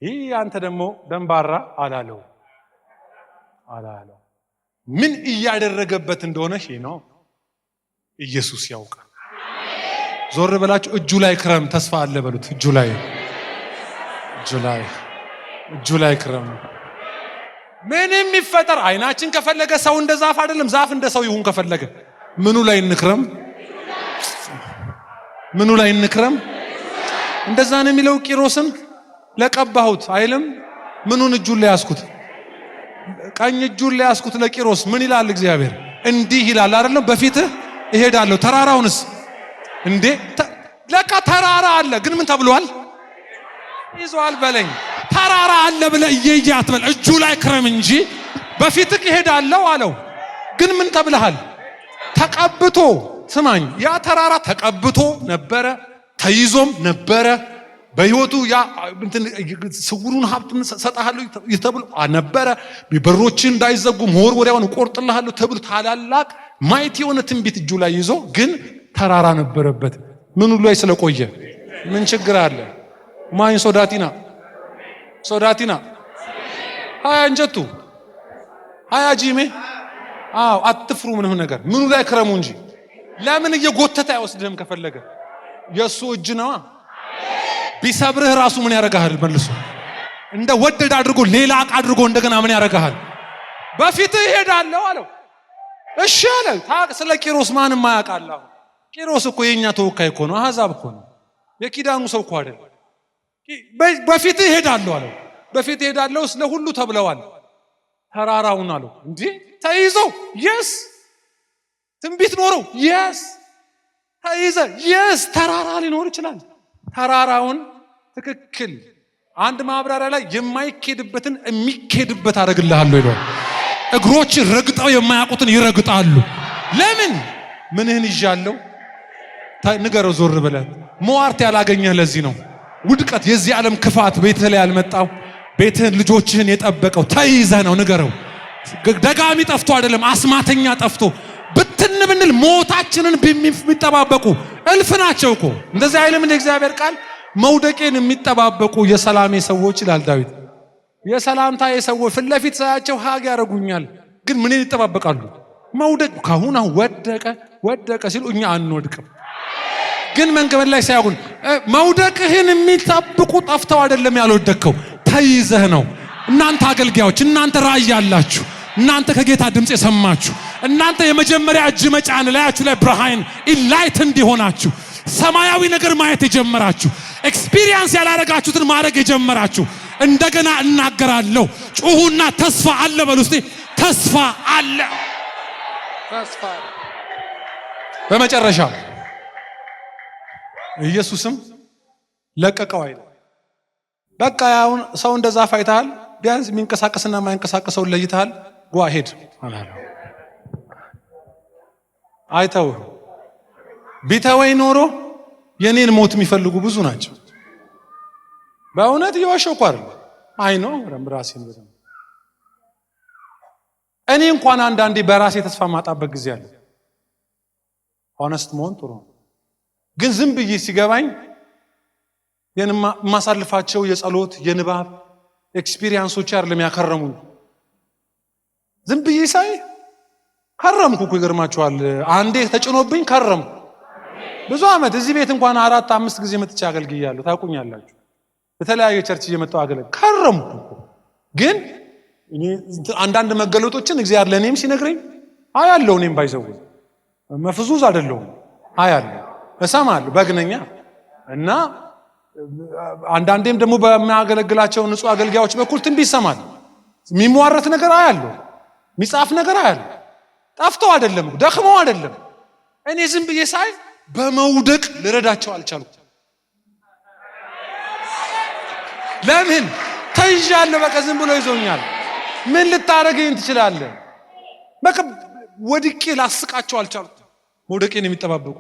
ይህ አንተ ደግሞ ደንባራ አላለው አላለው። ምን እያደረገበት እንደሆነ ይሄ ነው ኢየሱስ ያውቃል። ዞር ብላችሁ እጁ ላይ ክረም፣ ተስፋ አለ በሉት። እጁ ላይ፣ እጁ ላይ፣ እጁ ላይ ክረም። ምንም ይፈጠር አይናችን ከፈለገ ሰው እንደ ዛፍ አይደለም፣ ዛፍ እንደ ሰው ይሁን ከፈለገ ምኑ ላይ እንክረም? ምኑ ላይ እንክረም? እንደዛ ነው የሚለው። ቂሮስን ለቀባሁት አይልም። ምኑን እጁን ላይ ያስኩት? ቀኝ እጁን ላይ ያስኩት ለቂሮስ ምን ይላል እግዚአብሔር? እንዲህ ይላል አይደለም? በፊትህ እሄዳለሁ። ተራራውንስ እንዴ ለካ ተራራ አለ። ግን ምን ተብሏል? ይዟል በለኝ። ተራራ አለ ብለህ እየየ አትበል። እጁ ላይ ክረም እንጂ በፊትህ እሄዳለሁ አለው። ግን ምን ተብለሃል? ተቀብቶ፣ ስማኝ፣ ያ ተራራ ተቀብቶ ነበረ። ተይዞም ነበረ። በህይወቱ ያ እንትን ስውሩን ሀብት ሰጣለሁ ተብሎ ነበረ። በሮችን እንዳይዘጉ መወርወሪያውን እቆርጥልሃለሁ ተብሎ ታላላቅ ማየት የሆነ ትንቢት እጁ ላይ ይዞ ግን ተራራ ነበረበት። ምኑ ላይ ስለቆየ ምን ችግር አለ? ማን sodatina sodatina ሀያ እንጀቱ ሀያ ጂሜ። አዎ አትፍሩ። ምንም ነገር ምኑ ላይ ክረሙ እንጂ ለምን እየጎተተ አይወስድህም? ከፈለገ የእሱ እጅ ነዋ። ቢሰብርህ ራሱ ምን ያደርግሃል? መልሶ እንደ ወደድ አድርጎ ሌላ ዕቃ አድርጎ እንደገና ምን ያደርግሃል? በፊትህ እሄዳለሁ አለው። እሺ አለ። ስለ ቂሮስ ማንም አያውቃል። አሁን ቂሮስ እኮ የኛ ተወካይ እኮ ነው። አሕዛብ እኮ ነው። የኪዳኑ ሰው እኮ አይደል። በፊትህ እሄዳለሁ አለው። በፊትህ እሄዳለሁ ስለ ሁሉ ተብለዋል። ተራራውን አለው እንዴ ተይዞ yes፣ ትንቢት ኖረው yes፣ ተይዘ yes፣ ተራራ ሊኖር ይችላል። ተራራውን ትክክል አንድ ማብራሪያ ላይ የማይኬድበትን የሚኬድበት አደርግልሃለሁ ይለዋል። እግሮች ረግጠው የማያውቁትን ይረግጣሉ። ለምን? ምንህን ይዣለሁ? ንገረው ዞር ብለህ። መዋርት ያላገኘህ ለዚህ ነው። ውድቀት፣ የዚህ ዓለም ክፋት ቤትህ ላይ ያልመጣው፣ ቤትህን ልጆችህን የጠበቀው ተይዘህ ነው። ንገረው። ደጋሚ ጠፍቶ አይደለም፣ አስማተኛ ጠፍቶ ብትን ብንል ሞታችንን የሚጠባበቁ እልፍ ናቸው እኮ። እንደዚህ አይልም እንደ እግዚአብሔር ቃል? መውደቄን የሚጠባበቁ የሰላሜ ሰዎች ይላል ዳዊት። የሰላምታዬ ሰዎች ፊት ለፊት ሳያቸው hug ያደርጉኛል፣ ግን ምንን ይጠባበቃሉ? መውደቅ። ካሁን አሁን ወደቀ ወደቀ ሲሉ እኛ አንወድቅም። ግን መንገድ ላይ ሳይሆን መውደቅህን የሚጠብቁ ጠፍተው አይደለም ያልወደቅከው፣ ተይዘህ ነው። እናንተ አገልጋዮች፣ እናንተ ራእይ ያላችሁ፣ እናንተ ከጌታ ድምፅ የሰማችሁ፣ እናንተ የመጀመሪያ እጅ መጫን ላያችሁ ላይ ብርሃን enlight እንዲሆናችሁ ሰማያዊ ነገር ማየት የጀመራችሁ፣ experience ያላረጋችሁትን ማድረግ የጀመራችሁ፣ እንደገና እናገራለሁ፣ ጩሁና ተስፋ አለ በሉ እስቲ። ተስፋ አለ። ተስፋ። በመጨረሻ ኢየሱስም ለቀቀው አይደል? በቃ አሁን ሰው እንደ ዛፍ አይተሃል። ቢያንስ የሚንቀሳቀስና የማይንቀሳቀሰውን ለይተሃል። Go ahead አላለው። አይተውህም። ቢተወኝ ኖሮ የኔን ሞት የሚፈልጉ ብዙ ናቸው። በእውነት እየዋሸሁ እኮ አይደለም። I know ራሴን በደንብ። እኔ እንኳን አንዳንዴ በራሴ ተስፋ ማጣበት ጊዜ አለ። Honest መሆን ጥሩ ነው። ግን ዝም ብዬ ሲገባኝ የማሳልፋቸው የጸሎት የንባብ experience ኦች አይደለም ያከረሙኝ። ዝም ብዬ ሳይ ከረምኩ እኮ፣ ይገርማችኋል። አንዴ ተጭኖብኝ ከረምኩ። ብዙ ዓመት እዚህ ቤት እንኳን አራት አምስት ጊዜ መጥቼ አገልግያለሁ። ታውቁኛላችሁ። በተለያየ church እየመጣሁ አገለግ ከረምኩ እኮ። ግን አንዳንድ መገለጦችን እግዚአብሔር ለእኔም ሲነግረኝ አያለሁ። እኔም ባይዘው መፍዙዝ አይደለሁም። አያለሁ፣ እሰማለሁ። በግነኛ እና አንዳንዴም ደግሞ በሚያገለግላቸው ንጹህ አገልጋዮች በኩል ትንቢት ይሰማል። የሚሟረት ነገር አያለሁ፣ የሚጻፍ ነገር አያለሁ። ጠፍተው አይደለም፣ ደክመው አይደለም። እኔ ዝም ብዬ ሳይ በመውደቅ ልረዳቸው አልቻልኩም። ለምን? ተይዣለሁ። በቃ ዝም ብሎ ይዞኛል። ምን ልታደርገኝ ትችላለህ? በቃ ወድቄ ላስቃቸው አልቻልኩም። መውደቄን የሚጠባበቁ፣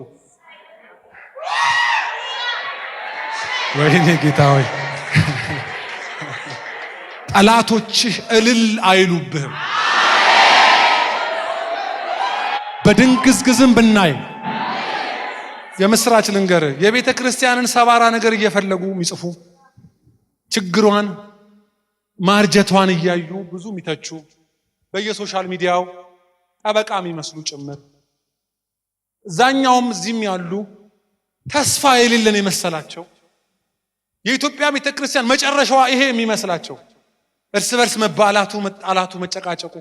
ወይኔ ጌታ ሆይ፣ ጠላቶችህ እልል አይሉብህም። በድንግዝግዝም ብናይ የምስራች ልንገርህ፣ የቤተ ክርስቲያንን ሰባራ ነገር እየፈለጉ የሚጽፉ፣ ችግሯን ማርጀቷን እያዩ ብዙ የሚተቹ፣ በየ social media ው ጠበቃ የሚመስሉ ጭምር፣ እዛኛውም እዚህም ያሉ፣ ተስፋ የሌለን የመሰላቸው፣ የኢትዮጵያ ቤተ ክርስቲያን መጨረሻዋ ይሄ የሚመስላቸው፣ እርስ በርስ መባላቱ፣ መጣላቱ፣ መጨቃጨቁ፣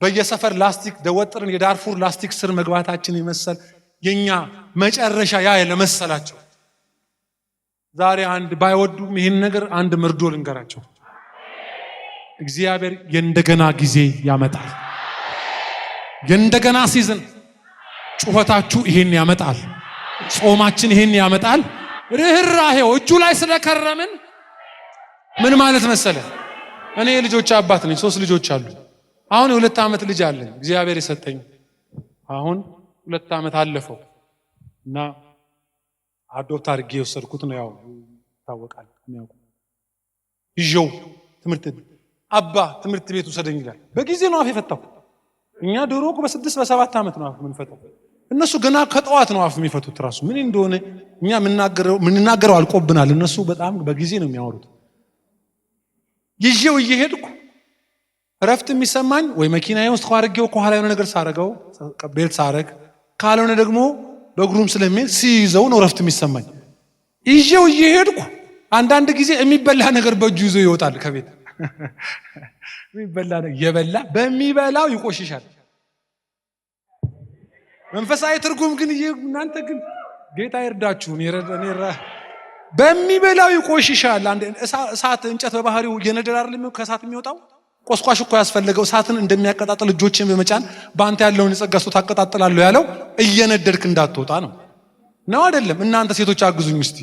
በየሰፈር ላስቲክ ደወጥርን የዳርፉር ላስቲክ ስር መግባታችን የመሰል የኛ መጨረሻ ያ ለመሰላቸው ዛሬ አንድ ባይወዱም ይህን ነገር አንድ መርዶ ልንገራቸው። እግዚአብሔር የእንደገና ጊዜ ያመጣል። የእንደገና season። ጩኸታችሁ ይሄን ያመጣል። ጾማችን ይሄን ያመጣል። ርህራሄው እጁ ላይ ስለከረምን ምን ማለት መሰለ? እኔ የልጆች አባት ነኝ። ሶስት ልጆች አሉ። አሁን የ2 ዓመት ልጅ አለኝ እግዚአብሔር የሰጠኝ። አሁን 2 ዓመት አለፈው እና Adopt አድርጌ የወሰድኩት ነው። ያው ይታወቃል። የሚያውቁ ይዤው ትምህርት አባ ትምህርት ቤት ውሰደኝ ይላል። በጊዜ ነው አፍ የፈታው። እኛ ድሮ እኮ በ6 በ7 ዓመት ነው አፍ የምንፈታው። እነሱ ገና ከጠዋት ነው አፍ የሚፈቱት። ራሱ ምን እንደሆነ እኛ የምንናገረው አልቆብናል። እነሱ በጣም በጊዜ ነው የሚያወሩት። ይዤው እየሄድኩ እረፍት የሚሰማኝ ወይ መኪናዬ ውስጥ አድርጌው ከኋላ የሆነ ነገር ሳረገው፣ belt ሳረግ፣ ካልሆነ ደግሞ በእግሩም ስለሚሄድ ሲይዘው ነው እረፍት የሚሰማኝ። ይዤው እየሄድኩ አንዳንድ ጊዜ የሚበላ ነገር በእጁ ይዞ ይወጣል ከቤት። የሚበላ ነገር እየበላ በሚበላው ይቆሽሻል። መንፈሳዊ ትርጉም ግን እናንተ ግን ጌታ ይርዳችሁ። በሚበላው ይቆሽሻል። እሳት እንጨት በባህሪው እየነደደ አይደለም ከእሳት የሚወጣው? ቆስቋሽ እኮ ያስፈለገው እሳትን እንደሚያቀጣጥል እጆችን በመጫን በአንተ ያለውን የጸጋ ስጦታ አቀጣጥላለሁ ያለው እየነደድክ እንዳትወጣ ነው። ነው አይደለም? እናንተ ሴቶች አግዙኝ እስቲ።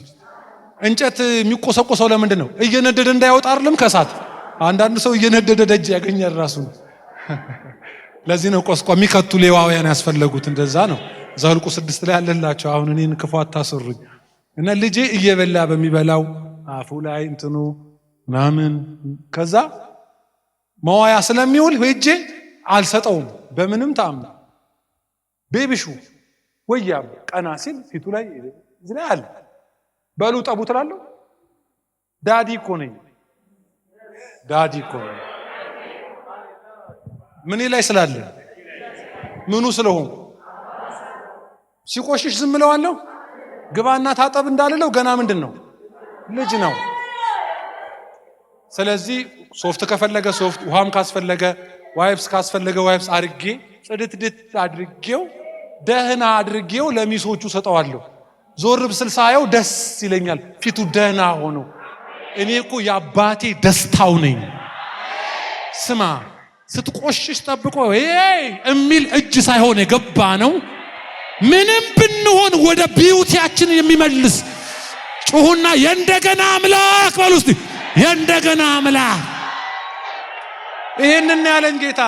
እንጨት የሚቆሰቆሰው ለምንድን ነው? እየነደደ እንዳይወጣ አይደለም ከእሳት? አንዳንዱ ሰው እየነደደ ደጅ ያገኛል ራሱን። ለዚህ ነው ቆስቋ የሚከቱ ሌዋውያን ያስፈለጉት። እንደዛ ነው። ዘኍልቍ 6 ላይ ያለላቸው። አሁን እኔን ክፉ አታስሩኝ። እና ልጄ እየበላ በሚበላው አፉ ላይ እንትኑ ምናምን ከዛ መዋያ ስለሚውል ሄጄ አልሰጠውም በምንም ተአምር። ቤቢሹ ወያ ቀና ሲል ፊቱ ላይ እዚህ ላይ አለ። በሉ ጠቡ ትላለሁ። Daddy እኮ ነኝ፣ daddy እኮ ነኝ። ምን ላይ ስላለ፣ ምኑ ስለሆንኩ ሲቆሽሽ ዝም እለዋለሁ? ግባና ታጠብ እንዳልለው ገና ምንድን ነው? ልጅ ነው። ስለዚህ ሶፍት ከፈለገ ሶፍት፣ ውሃም ካስፈለገ wipes፣ ካስፈለገ wipes አድርጌ ጽድትድት አድርጌው ደህና አድርጌው ለሚሶቹ ሰጠዋለሁ። ዞር ብስል ሳየው ደስ ይለኛል፣ ፊቱ ደህና ሆኖ። እኔ እኮ የአባቴ ደስታው ነኝ። ስማ፣ ስትቆሽሽ ጠብቆ የሚል እጅ ሳይሆን የገባ ነው። ምንም ብንሆን ወደ beauty ያችን የሚመልስ። ጩሁና የእንደገና አምላክ በሉ እስቲ፣ የእንደገና አምላክ። ይህንን ያለኝ ጌታ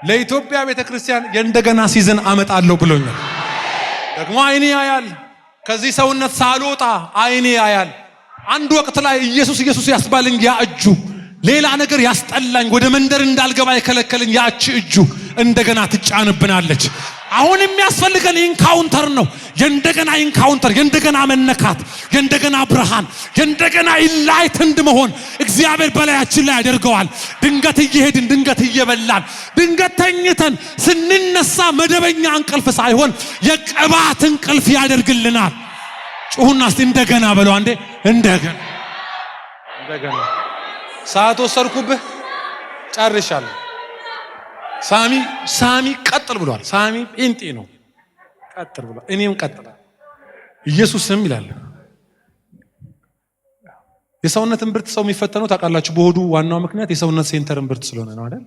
ለኢትዮጵያ ቤተ ክርስቲያን የእንደገና season አመጣለሁ ብሎኛል። ደግሞ አይኔ ያያል። ከዚህ ሰውነት ሳልወጣ አይኔ ያያል። አንድ ወቅት ላይ ኢየሱስ ኢየሱስ ያስባለኝ ያ እጁ፣ ሌላ ነገር ያስጠላኝ፣ ወደ መንደር እንዳልገባ የከለከለኝ ያቺ እጁ እንደገና ትጫንብናለች። አሁን የሚያስፈልገን encounter ነው። የእንደገና encounter፣ የእንደገና መነካት፣ የእንደገና ብርሃን፣ የእንደገና enlightened መሆን እግዚአብሔር በላያችን ላይ ያደርገዋል። ድንገት እየሄድን፣ ድንገት እየበላን፣ ድንገት ተኝተን ስንነሳ መደበኛ እንቅልፍ ሳይሆን የቅባት እንቅልፍ ያደርግልናል። ጩሁና እስቲ እንደገና በለው አንዴ። እንደገና፣ እንደገና። ሰዓት ወሰድኩብህ፣ ጨርሻለሁ። ሳሚ፣ ሳሚ ቀጥል ብሏል። ሳሚ ጴንጤ ነው፣ ቀጥል ብሏል። እኔም ቀጥላለሁ። ኢየሱስም ይላል የሰውነት እምብርት ሰው የሚፈተነው ታውቃላችሁ። በሆዱ ዋናው ምክንያት የሰውነት center እምብርት ስለሆነ ነው አይደል?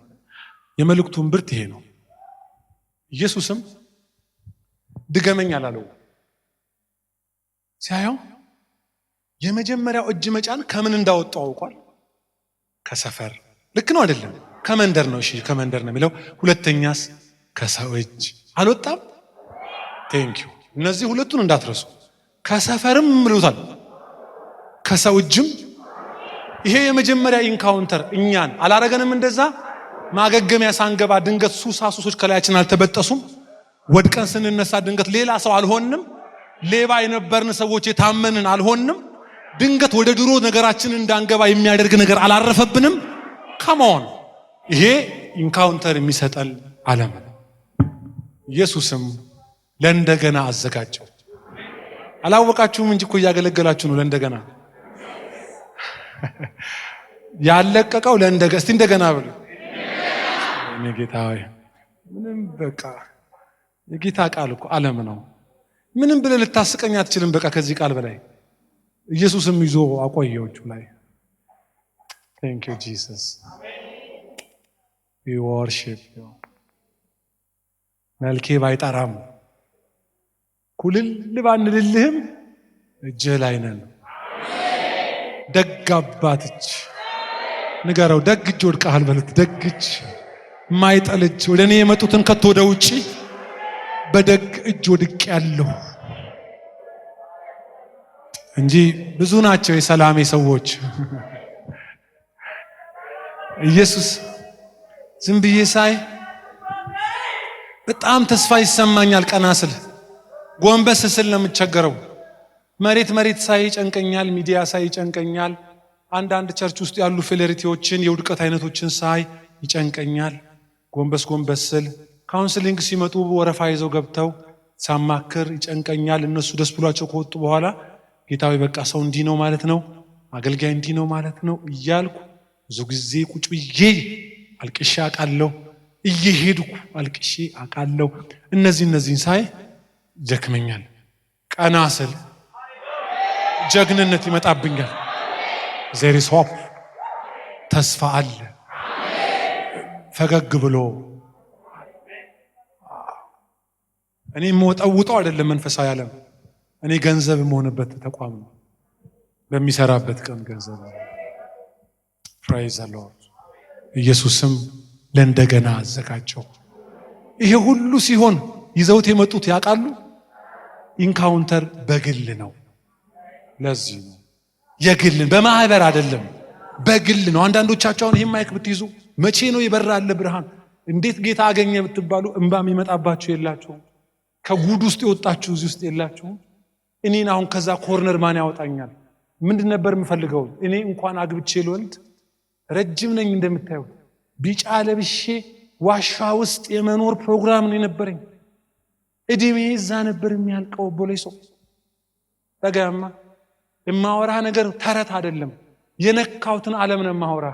የመልእክቱ እምብርት ይሄ ነው። ኢየሱስም ድገመኝ አላለው። ሲያየው የመጀመሪያው እጅ መጫን ከምን እንዳወጣው አውቋል። ከሰፈር፣ ልክ ነው አይደለም? ከመንደር ነው። እሺ፣ ከመንደር ነው የሚለው። ሁለተኛስ ከሰው እጅ አልወጣም። Thank you። እነዚህ ሁለቱን እንዳትረሱ። ከሰፈርም ብሎታል፣ ከሰው እጅም። ይሄ የመጀመሪያ encounter እኛን አላረገንም። እንደዛ ማገገሚያ ሳንገባ ድንገት ሱሳ ሱሶች ከላያችን አልተበጠሱም። ወድቀን ስንነሳ ድንገት ሌላ ሰው አልሆንም። ሌባ የነበርን ሰዎች የታመንን አልሆንም። ድንገት ወደ ድሮ ነገራችን እንዳንገባ የሚያደርግ ነገር አላረፈብንም። Come on፣ ይሄ encounter የሚሰጠን ዓለም ነው። ኢየሱስም ለእንደገና አዘጋጀው። አላወቃችሁም እንጂ እኮ እያገለገላችሁ ነው። ለእንደገና ያለቀቀው ለእንደገና። እስቲ እንደገና ብሉ። እኔ ጌታ ሆይ ምንም በቃ የጌታ ቃል እኮ ዓለም ነው። ምንም ብለህ ልታስቀኝ አትችልም። በቃ ከዚህ ቃል በላይ ኢየሱስም ይዞ አቆየው እጁ ላይ። Thank you, Jesus. We worship you. መልኬ ባይጠራም፣ ኩልል ባንልልህም እጅህ ላይ ነን። ደግ አባት እጅ ንገረው። ደግ እጅ ወድቀሃል በሉት። ደግ እጅ፣ የማይጥል እጅ፣ ወደ እኔ የመጡትን ከቶ ወደ ውጪ በደግ እጅ ወድቄያለሁ። እንጂ ብዙ ናቸው የሰላሜ ሰዎች። ኢየሱስ ዝም ብዬ ሳይ በጣም ተስፋ ይሰማኛል። ቀና ስል፣ ጎንበስ ስል ነው የምቸገረው። መሬት መሬት ሳይ ይጨንቀኛል። ሚዲያ ሳይ ይጨንቀኛል። አንዳንድ church ውስጥ ያሉ failure ዎችን፣ የውድቀት አይነቶችን ሳይ ይጨንቀኛል። ጎንበስ ጎንበስ ስል፣ counseling ሲመጡ ወረፋ ይዘው ገብተው ሳማክር ይጨንቀኛል። እነሱ ደስ ብሏቸው ከወጡ በኋላ ጌታ ሆይ፣ በቃ ሰው እንዲህ ነው ማለት ነው፣ አገልጋይ እንዲህ ነው ማለት ነው እያልኩ ብዙ ጊዜ ቁጭ ብዬ አልቅሼ አውቃለሁ። እየሄድኩ አልቅሼ አውቃለሁ። እነዚህን ሳይ ይደክመኛል። ቀና ስል ጀግንነት ይመጣብኛል። There is hope፣ ተስፋ አለ። ፈገግ ብሎ እኔ የምወጠውጠው አይደለም መንፈሳዊ ዓለም፣ እኔ ገንዘብ የምሆንበት ተቋም ነው። በሚሰራበት ቀን ገንዘብ። Praise the Lord። ኢየሱስም ለእንደገና አዘጋጀው። ይሄ ሁሉ ሲሆን ይዘውት የመጡት ያውቃሉ። Encounter በግል ነው። ለዚህ ነው የግል፣ በማህበር አይደለም፣ በግል ነው። አንዳንዶቻችሁ አሁን ይሄን mic ብትይዙ መቼ ነው የበራለ ብርሃን፣ እንዴት ጌታ አገኘ ብትባሉ እንባ የሚመጣባችሁ የላችሁም? ከጉድ ውስጥ የወጣችሁ እዚህ ውስጥ የላችሁም? እኔን አሁን ከዛ corner ማን ያወጣኛል? ምንድን ነበር የምፈልገው? እኔ እንኳን አግብቼ ልወልድ፣ ረጅም ነኝ እንደምታዩት፣ ቢጫ ለብሼ ዋሻ ውስጥ የመኖር ፕሮግራም ነው የነበረኝ። እድሜ እዛ ነበር የሚያልቀው። ቦሌሶ ጠጋማ የማወራ ነገር ተረት አይደለም። የነካሁትን ዓለም ነው የማወራ።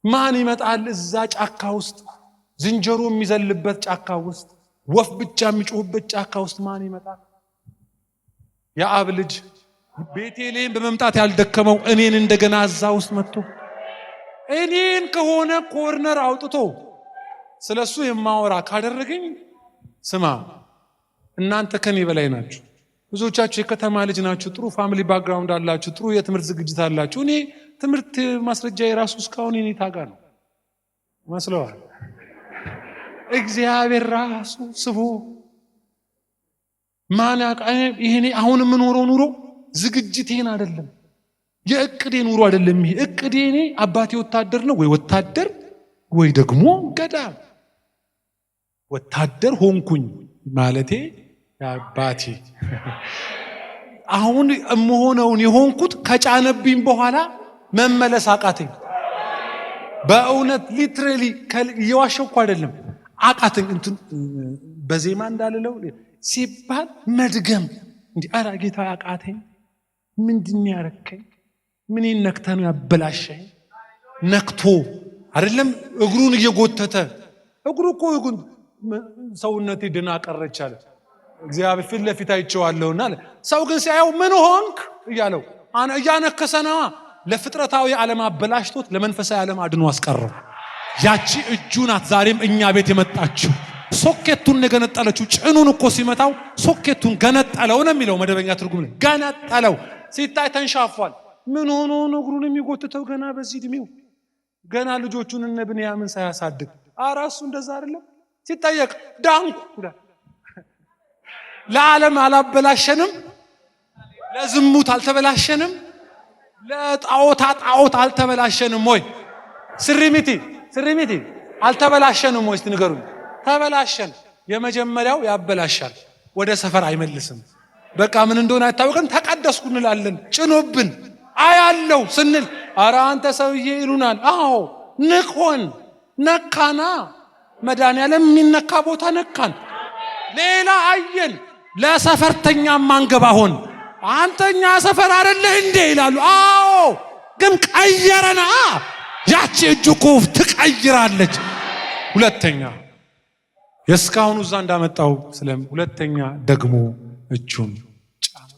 ማን ይመጣል እዛ ጫካ ውስጥ፣ ዝንጀሮ የሚዘልበት ጫካ ውስጥ፣ ወፍ ብቻ የሚጮህበት ጫካ ውስጥ ማን ይመጣል? የአብ ልጅ ቤቴልሔም በመምጣት ያልደከመው እኔን እንደገና እዛ ውስጥ መጥቶ እኔን ከሆነ corner አውጥቶ ስለ እሱ የማወራ ካደረገኝ፣ ስማ፣ እናንተ ከኔ በላይ ናችሁ። ብዙዎቻችሁ የከተማ ልጅ ናችሁ። ጥሩ family background አላችሁ። ጥሩ የትምህርት ዝግጅት አላችሁ። እኔ ትምህርት ማስረጃ የራሱ እስካሁን የኔታ ጋ ነው መስለዋል። እግዚአብሔር ራሱ ስቦ ማን ይሄኔ አሁን የምኖረው ኑሮ ዝግጅቴን አይደለም፣ የእቅዴ ኑሮ አይደለም። ይሄ እቅዴ እኔ አባቴ ወታደር ነው፣ ወይ ወታደር ወይ ደግሞ ገዳም። ወታደር ሆንኩኝ ማለቴ አባቴ አሁን የምሆነውን የሆንኩት ከጫነብኝ በኋላ መመለስ አቃተኝ። በእውነት literally እየዋሸሁ እኮ አይደለም፣ አቃተኝ። እንትን በዜማ እንዳልለው ሲባል መድገም እንዲህ፣ ኧረ ጌታ አቃተኝ። ምንድን ያረከኝ? ምን ነክተህ ነው ያበላሸኝ? ነክቶ አይደለም፣ እግሩን እየጎተተ፣ እግሩ እኮ ሰውነቴ ድና ቀረች አለ። እግዚአብሔር ፊት ለፊት አይቼዋለሁና አለ። ሰው ግን ሲያየው ምን ሆንክ እያለው እያነከሰ ነዋ። ለፍጥረታዊ ዓለም አበላሽቶት ለመንፈሳዊ ዓለም አድኖ አስቀረው። ያቺ እጁ ናት ዛሬም እኛ ቤት የመጣችው። ሶኬቱን የገነጠለችው። ጭኑን እኮ ሲመታው ሶኬቱን ገነጠለው ነው የሚለው መደበኛ ትርጉም። ገነጠለው። ሲታይ ተንሻፏል። ምን ሆኖ ነው እግሩን የሚጎትተው? ገና በዚህ እድሜው፣ ገና ልጆቹን እነ ብንያምን ሳያሳድግ። ኧረ እሱ እንደዛ አይደለም። ሲጠየቅ ዳንኩ ይላል። ለዓለም አላበላሸንም፣ ለዝሙት አልተበላሸንም፣ ለጣዖታ ጣዖት አልተበላሸንም ወይ? ስሪሚቲ ስሪሚቲ አልተበላሸንም ወይ? እስቲ ንገሩኝ። ተበላሸን። የመጀመሪያው ያበላሻል፣ ወደ ሰፈር አይመልስም። በቃ ምን እንደሆነ አይታወቅም። ተቀደስኩ እንላለን፣ ጭኖብን አያለው ስንል ኧረ አንተ ሰውዬ ይሉናል። አዎ ንቆን ነካና መድኃኒዓለም የሚነካ ቦታ ነካን። ሌላ አየን። ለሰፈርተኛ ማንገባ ሆን። አንተኛ ሰፈር አይደለህ እንዴ ይላሉ። አዎ ግን ቀየረና። ያቺ እጁ እኮ ትቀይራለች። ሁለተኛ የእስካሁኑ እዛ እንዳመጣው ስለም ሁለተኛ ደግሞ እጁን ጫነ።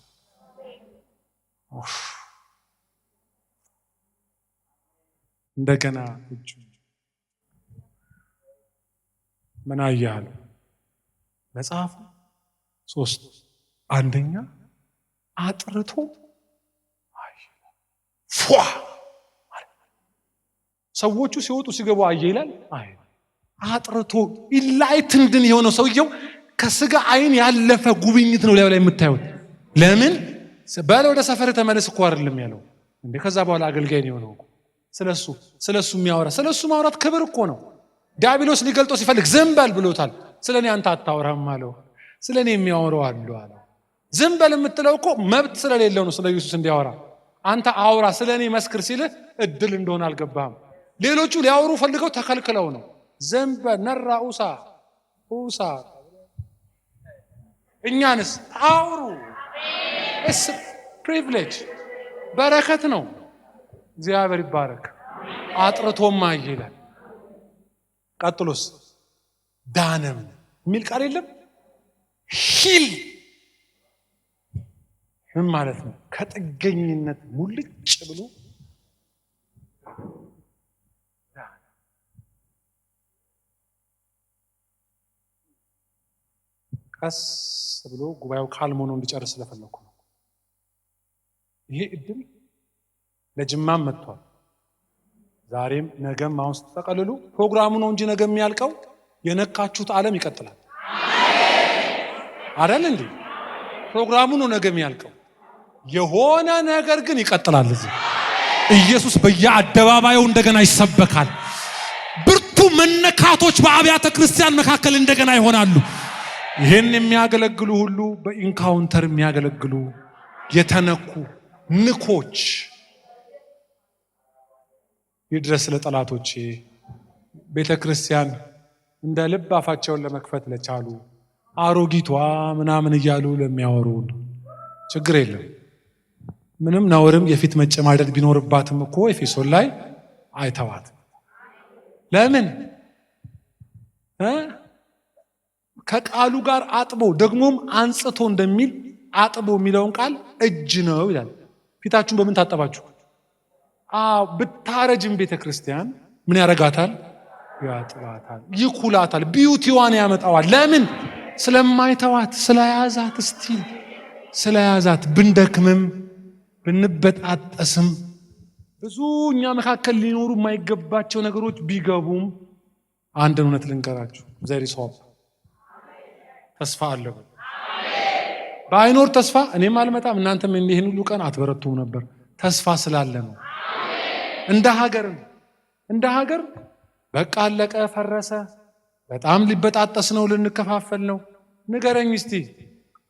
እንደገና እጁን። ምን አየህ አሉ መጽሐፉ። ሶስት፣ አንደኛ አጥርቶ ፏ ሰዎቹ ሲወጡ ሲገቡ አየ ይላል። አይ አጥርቶ enlightened የሆነው ሰውየው ከስጋ አይን ያለፈ ጉብኝት ነው ላይ የምታዩት። ለምን በል ወደ ሰፈር ተመለስ እኮ አይደለም ያለው እንዴ። ከዛ በኋላ አገልጋይ ነው የሆነው። ስለሱ ስለሱ የሚያወራ ስለሱ ማውራት ክብር እኮ ነው። ዲያብሎስ ሊገልጦ ሲፈልግ ዝም በል ብሎታል። ስለኔ አንተ አታወራም አለው። ስለኔ የሚያወራው አሉ አለው። ዝም በል የምትለው እኮ መብት ስለሌለው ነው ስለ ኢየሱስ እንዲያወራ። አንተ አውራ ስለኔ መስክር ሲልህ እድል እንደሆነ አልገባህም። ሌሎቹ ሊያወሩ ፈልገው ተከልክለው ነው። ዝም በል ነራ ኡሳ ኡሳ። እኛንስ አውሩ። It's privilege በረከት ነው። እግዚአብሔር ይባረክ። አጥርቶም አየ ይላል። ቀጥሎስ ዳነም የሚል ቃል የለም። Heal ምን ማለት ነው? ከጥገኝነት ሙልጭ ብሎ ዳነ። ቀስ ብሎ ጉባኤው calm ሆኖ እንዲጨርስ ስለፈለኩ ነው። ይሄ እድል ለጅማም መጥቷል። ዛሬም ነገም አሁን ስትጠቀልሉ ፕሮግራሙ ነው እንጂ ነገ የሚያልቀው የነካችሁት ዓለም ይቀጥላል። አይደል እንዴ? ፕሮግራሙ ነው ነገ የሚያልቀው። የሆነ ነገር ግን ይቀጥላል። እዚህ ኢየሱስ በየአደባባዩ እንደገና ይሰበካል። ብርቱ መነካቶች በአብያተ ክርስቲያን መካከል እንደገና ይሆናሉ። ይህን የሚያገለግሉ ሁሉ በ encounter የሚያገለግሉ የተነኩ ንኮች ይድረስ ለጠላቶቼ። ቤተ ክርስቲያን እንደ ልብ አፋቸውን ለመክፈት ለቻሉ አሮጊቷ ምናምን እያሉ ለሚያወሩን ችግር የለም። ምንም ነውርም የፊት መጨማደድ ቢኖርባትም እኮ ኤፌሶን ላይ አይተዋት። ለምን ከቃሉ ጋር አጥቦ ደግሞም አንጽቶ እንደሚል አጥቦ የሚለውን ቃል እጅ ነው ይላል። ፊታችሁን በምን ታጠባችሁ? አዎ ብታረጅም ቤተ ክርስቲያን ምን ያረጋታል? ያጥባታል፣ ይኩላታል፣ beauty ዋን ያመጣዋል። ለምን? ስለማይተዋት፣ ስለያዛት፣ still ስለያዛት። ብንደክምም ብንበጣጠስም ብዙ እኛ መካከል ሊኖሩ የማይገባቸው ነገሮች ቢገቡም አንድ እውነት ልንገራችሁ፣ there is hope፣ ተስፋ አለው። ባይኖር ተስፋ እኔም አልመጣም፣ እናንተም ይህን ሁሉ ቀን አትበረቱም ነበር። ተስፋ ስላለ ነው። እንደ ሀገር እንደ ሀገር በቃ አለቀ፣ ፈረሰ፣ በጣም ሊበጣጠስ ነው፣ ልንከፋፈል ነው። ንገረኝ እስቲ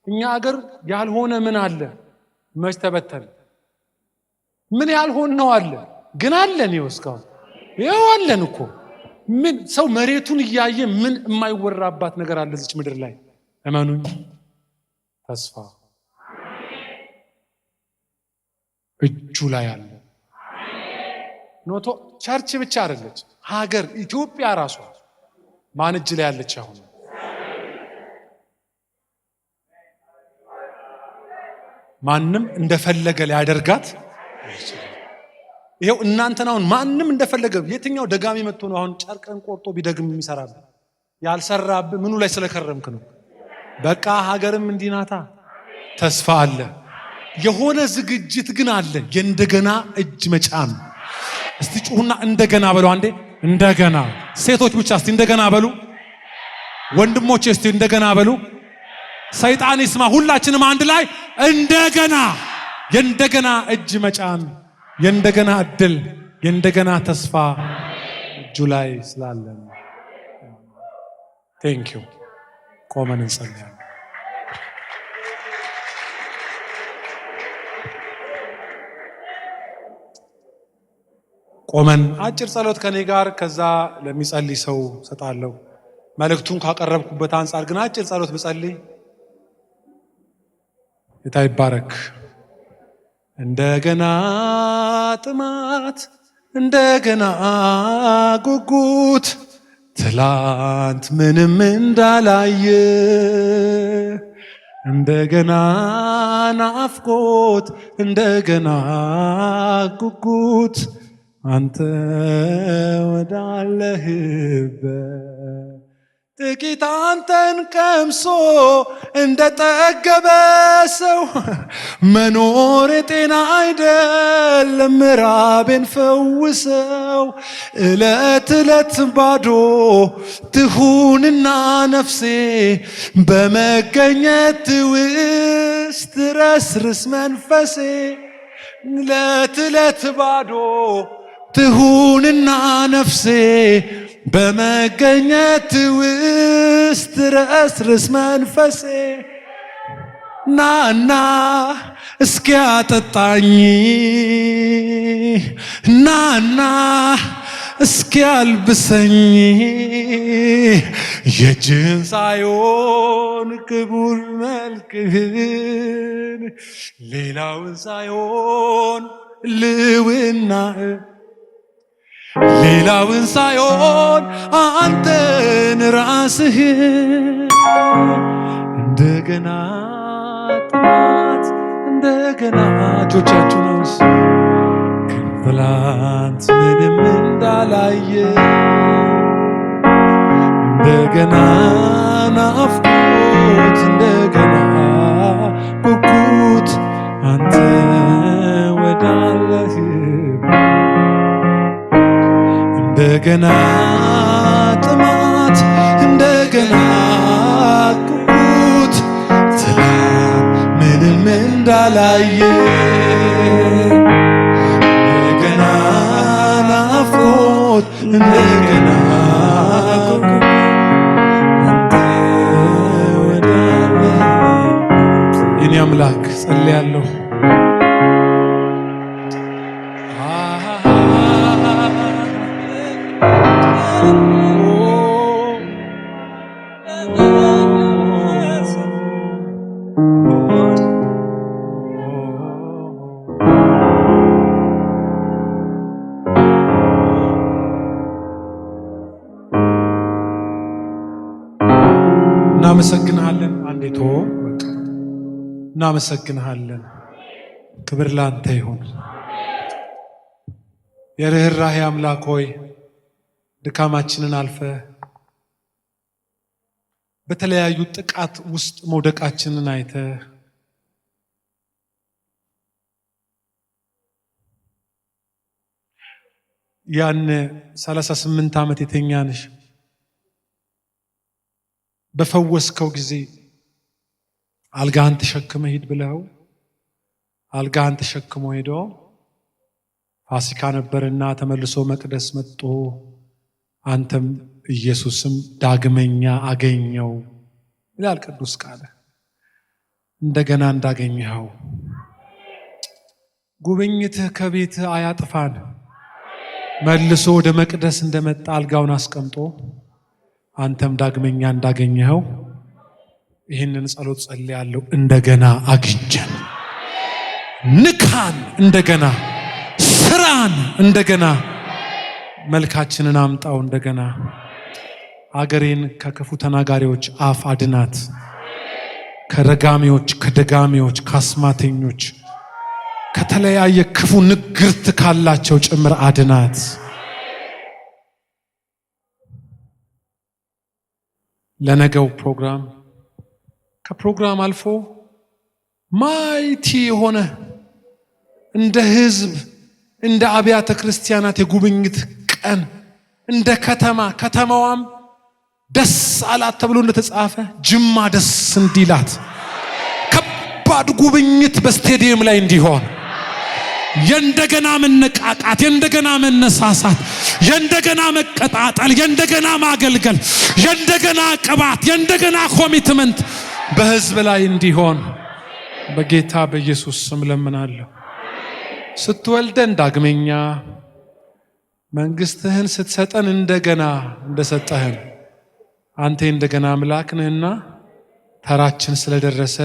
እኛ ሀገር ያልሆነ ምን አለ? መች ተበተነ? ምን ያልሆን ነው አለ? ግን አለን። ይኸው እስካሁን ይኸው አለን እኮ። ምን ሰው መሬቱን እያየ ምን የማይወራባት ነገር አለ እዚች ምድር ላይ? እመኑኝ ተስፋ እጁ ላይ አለ። Not church ብቻ አይደለች፣ ሀገር ኢትዮጵያ ራሷ ማን እጅ ላይ ያለች አሁን? ማንም እንደፈለገ ሊያደርጋት ይኸው እናንተን አሁን ማንም እንደፈለገ የትኛው ደጋሚ መጥቶ ነው አሁን ጨርቅን ቆርጦ ቢደግም የሚሰራብህ? ያልሰራብህ ምኑ ላይ ስለከረምክ ነው? በቃ ሀገርም እንዲናታ ተስፋ አለ። የሆነ ዝግጅት ግን አለ። የእንደገና እጅ መጫን። እስቲ ጩሁና እንደገና በሉ አንዴ። እንደገና ሴቶች ብቻ እስቲ እንደገና በሉ። ወንድሞች እስቲ እንደገና በሉ። ሰይጣን ይስማ። ሁላችንም አንድ ላይ እንደገና። የእንደገና እጅ መጫን፣ የእንደገና እድል፣ የእንደገና ተስፋ እጁ ላይ ስላለን thank you። ቆመን እንጸልያለን። ቆመን አጭር ጸሎት ከኔ ጋር፣ ከዛ ለሚጸልይ ሰው ሰጣለሁ። መልእክቱን ካቀረብኩበት አንጻር ግን አጭር ጸሎት ብጸልይ ጌታ ይባረክ። እንደገና ጥማት፣ እንደገና ጉጉት፣ ትላንት ምንም እንዳላየ፣ እንደገና ናፍቆት፣ እንደገና ጉጉት፣ አንተ ወዳለህበት ጥቂት አንተን ቀምሶ እንደ ጠገበ ሰው መኖር ጤና አይደለም፣ ራቤን ፈውሰው። እለት እለት ባዶ ትሁንና ነፍሴ በመገኘት ውስጥ ረስርስ መንፈሴ። እለት እለት ባዶ ትሁንና ነፍሴ በመገኘት ውስጥ ረስርስ መንፈሴ። ናና እስኪያጠጣኝ፣ ናና እስኪያልብሰኝ፣ የእጅህን ሳይሆን ክቡር መልክህን፣ ሌላውን ሳይሆን ልውና፣ ሌላውን ሳይሆን አንተን ራስህን። እንደገና ጥማት፣ እንደገና እጆቻችሁን አንሱ። ትላንት ምንም እንዳላየ እንደገና ናፍቆት፣ እንደገና ጉጉት አንተ ወዳለህ፣ እንደገና ጥማት፣ እንደገና ጉጉት ትላንት ምንም እንዳላየ እንደገና ናፍቆት፣ እንደገና ጉጉት አንተ ወዳለህ። የኔ አምላክ ጸልያለሁ። እናመሰግንሃለን። አንዴ ቶ በቃ እናመሰግንሃለን። ክብር ላንተ ይሁን። የርኅራኄ አምላክ ሆይ፣ ድካማችንን አልፈ በተለያዩ ጥቃት ውስጥ መውደቃችንን አይተ፣ ያን 38 ዓመት የተኛንሽ በፈወስከው ጊዜ አልጋህን ተሸክመ ሂድ ብለው አልጋህን ተሸክሞ ሄዶ፣ ፋሲካ ነበርና ተመልሶ መቅደስ መጥቶ አንተም ኢየሱስም ዳግመኛ አገኘው ይላል ቅዱስ ቃል። እንደገና እንዳገኘኸው ጉብኝትህ ከቤት አያጥፋን። መልሶ ወደ መቅደስ እንደመጣ አልጋውን አስቀምጦ አንተም ዳግመኛ እንዳገኘኸው ይህንን ጸሎት ጸልያለሁ። እንደገና አግኘን፣ ንካን፣ እንደገና ስራን፣ እንደገና መልካችንን አምጣው፣ እንደገና አገሬን ከክፉ ተናጋሪዎች አፍ አድናት፣ ከረጋሚዎች፣ ከደጋሚዎች፣ ከአስማተኞች፣ ከተለያየ ክፉ ንግርት ካላቸው ጭምር አድናት። ለነገው ፕሮግራም፣ ከፕሮግራም አልፎ mighty የሆነ እንደ ህዝብ፣ እንደ አብያተ ክርስቲያናት የጉብኝት ቀን፣ እንደ ከተማ፣ ከተማዋም ደስ አላት ተብሎ እንደተጻፈ ጅማ ደስ እንዲላት ከባድ ጉብኝት በስቴዲየም ላይ እንዲሆን፣ የእንደገና መነቃቃት፣ የእንደገና መነሳሳት፣ የእንደገና መቀጣጠል፣ የእንደገና ማገልገል፣ የእንደገና ቅባት፣ የእንደገና commitment በህዝብ ላይ እንዲሆን በጌታ በኢየሱስ ስም ለምናለሁ። ስትወልደን ዳግመኛ፣ መንግስትህን ስትሰጠን እንደገና እንደሰጠህን፣ አንተ እንደገና አምላክ ነህና ተራችን ስለደረሰ፣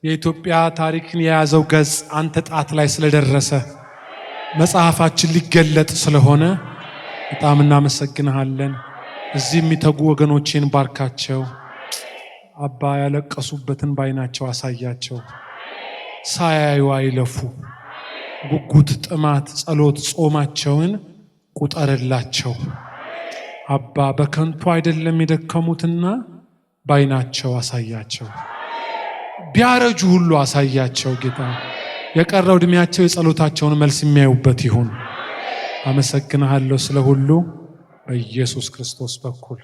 የኢትዮጵያ ታሪክን የያዘው ገጽ አንተ ጣት ላይ ስለደረሰ፣ መጽሐፋችን ሊገለጥ ስለሆነ በጣም እናመሰግንሃለን። እዚህ የሚተጉ ወገኖቼን ባርካቸው። አባ፣ ያለቀሱበትን ባይናቸው አሳያቸው። ሳያዩ አይለፉ። ጉጉት፣ ጥማት፣ ጸሎት፣ ጾማቸውን ቁጠርላቸው። አባ በከንቱ አይደለም የደከሙትና በዓይናቸው አሳያቸው። ቢያረጁ ሁሉ አሳያቸው ጌታ። የቀረው ዕድሜያቸው የጸሎታቸውን መልስ የሚያዩበት ይሁን። አመሰግንሃለሁ ስለ ሁሉ በኢየሱስ ክርስቶስ በኩል።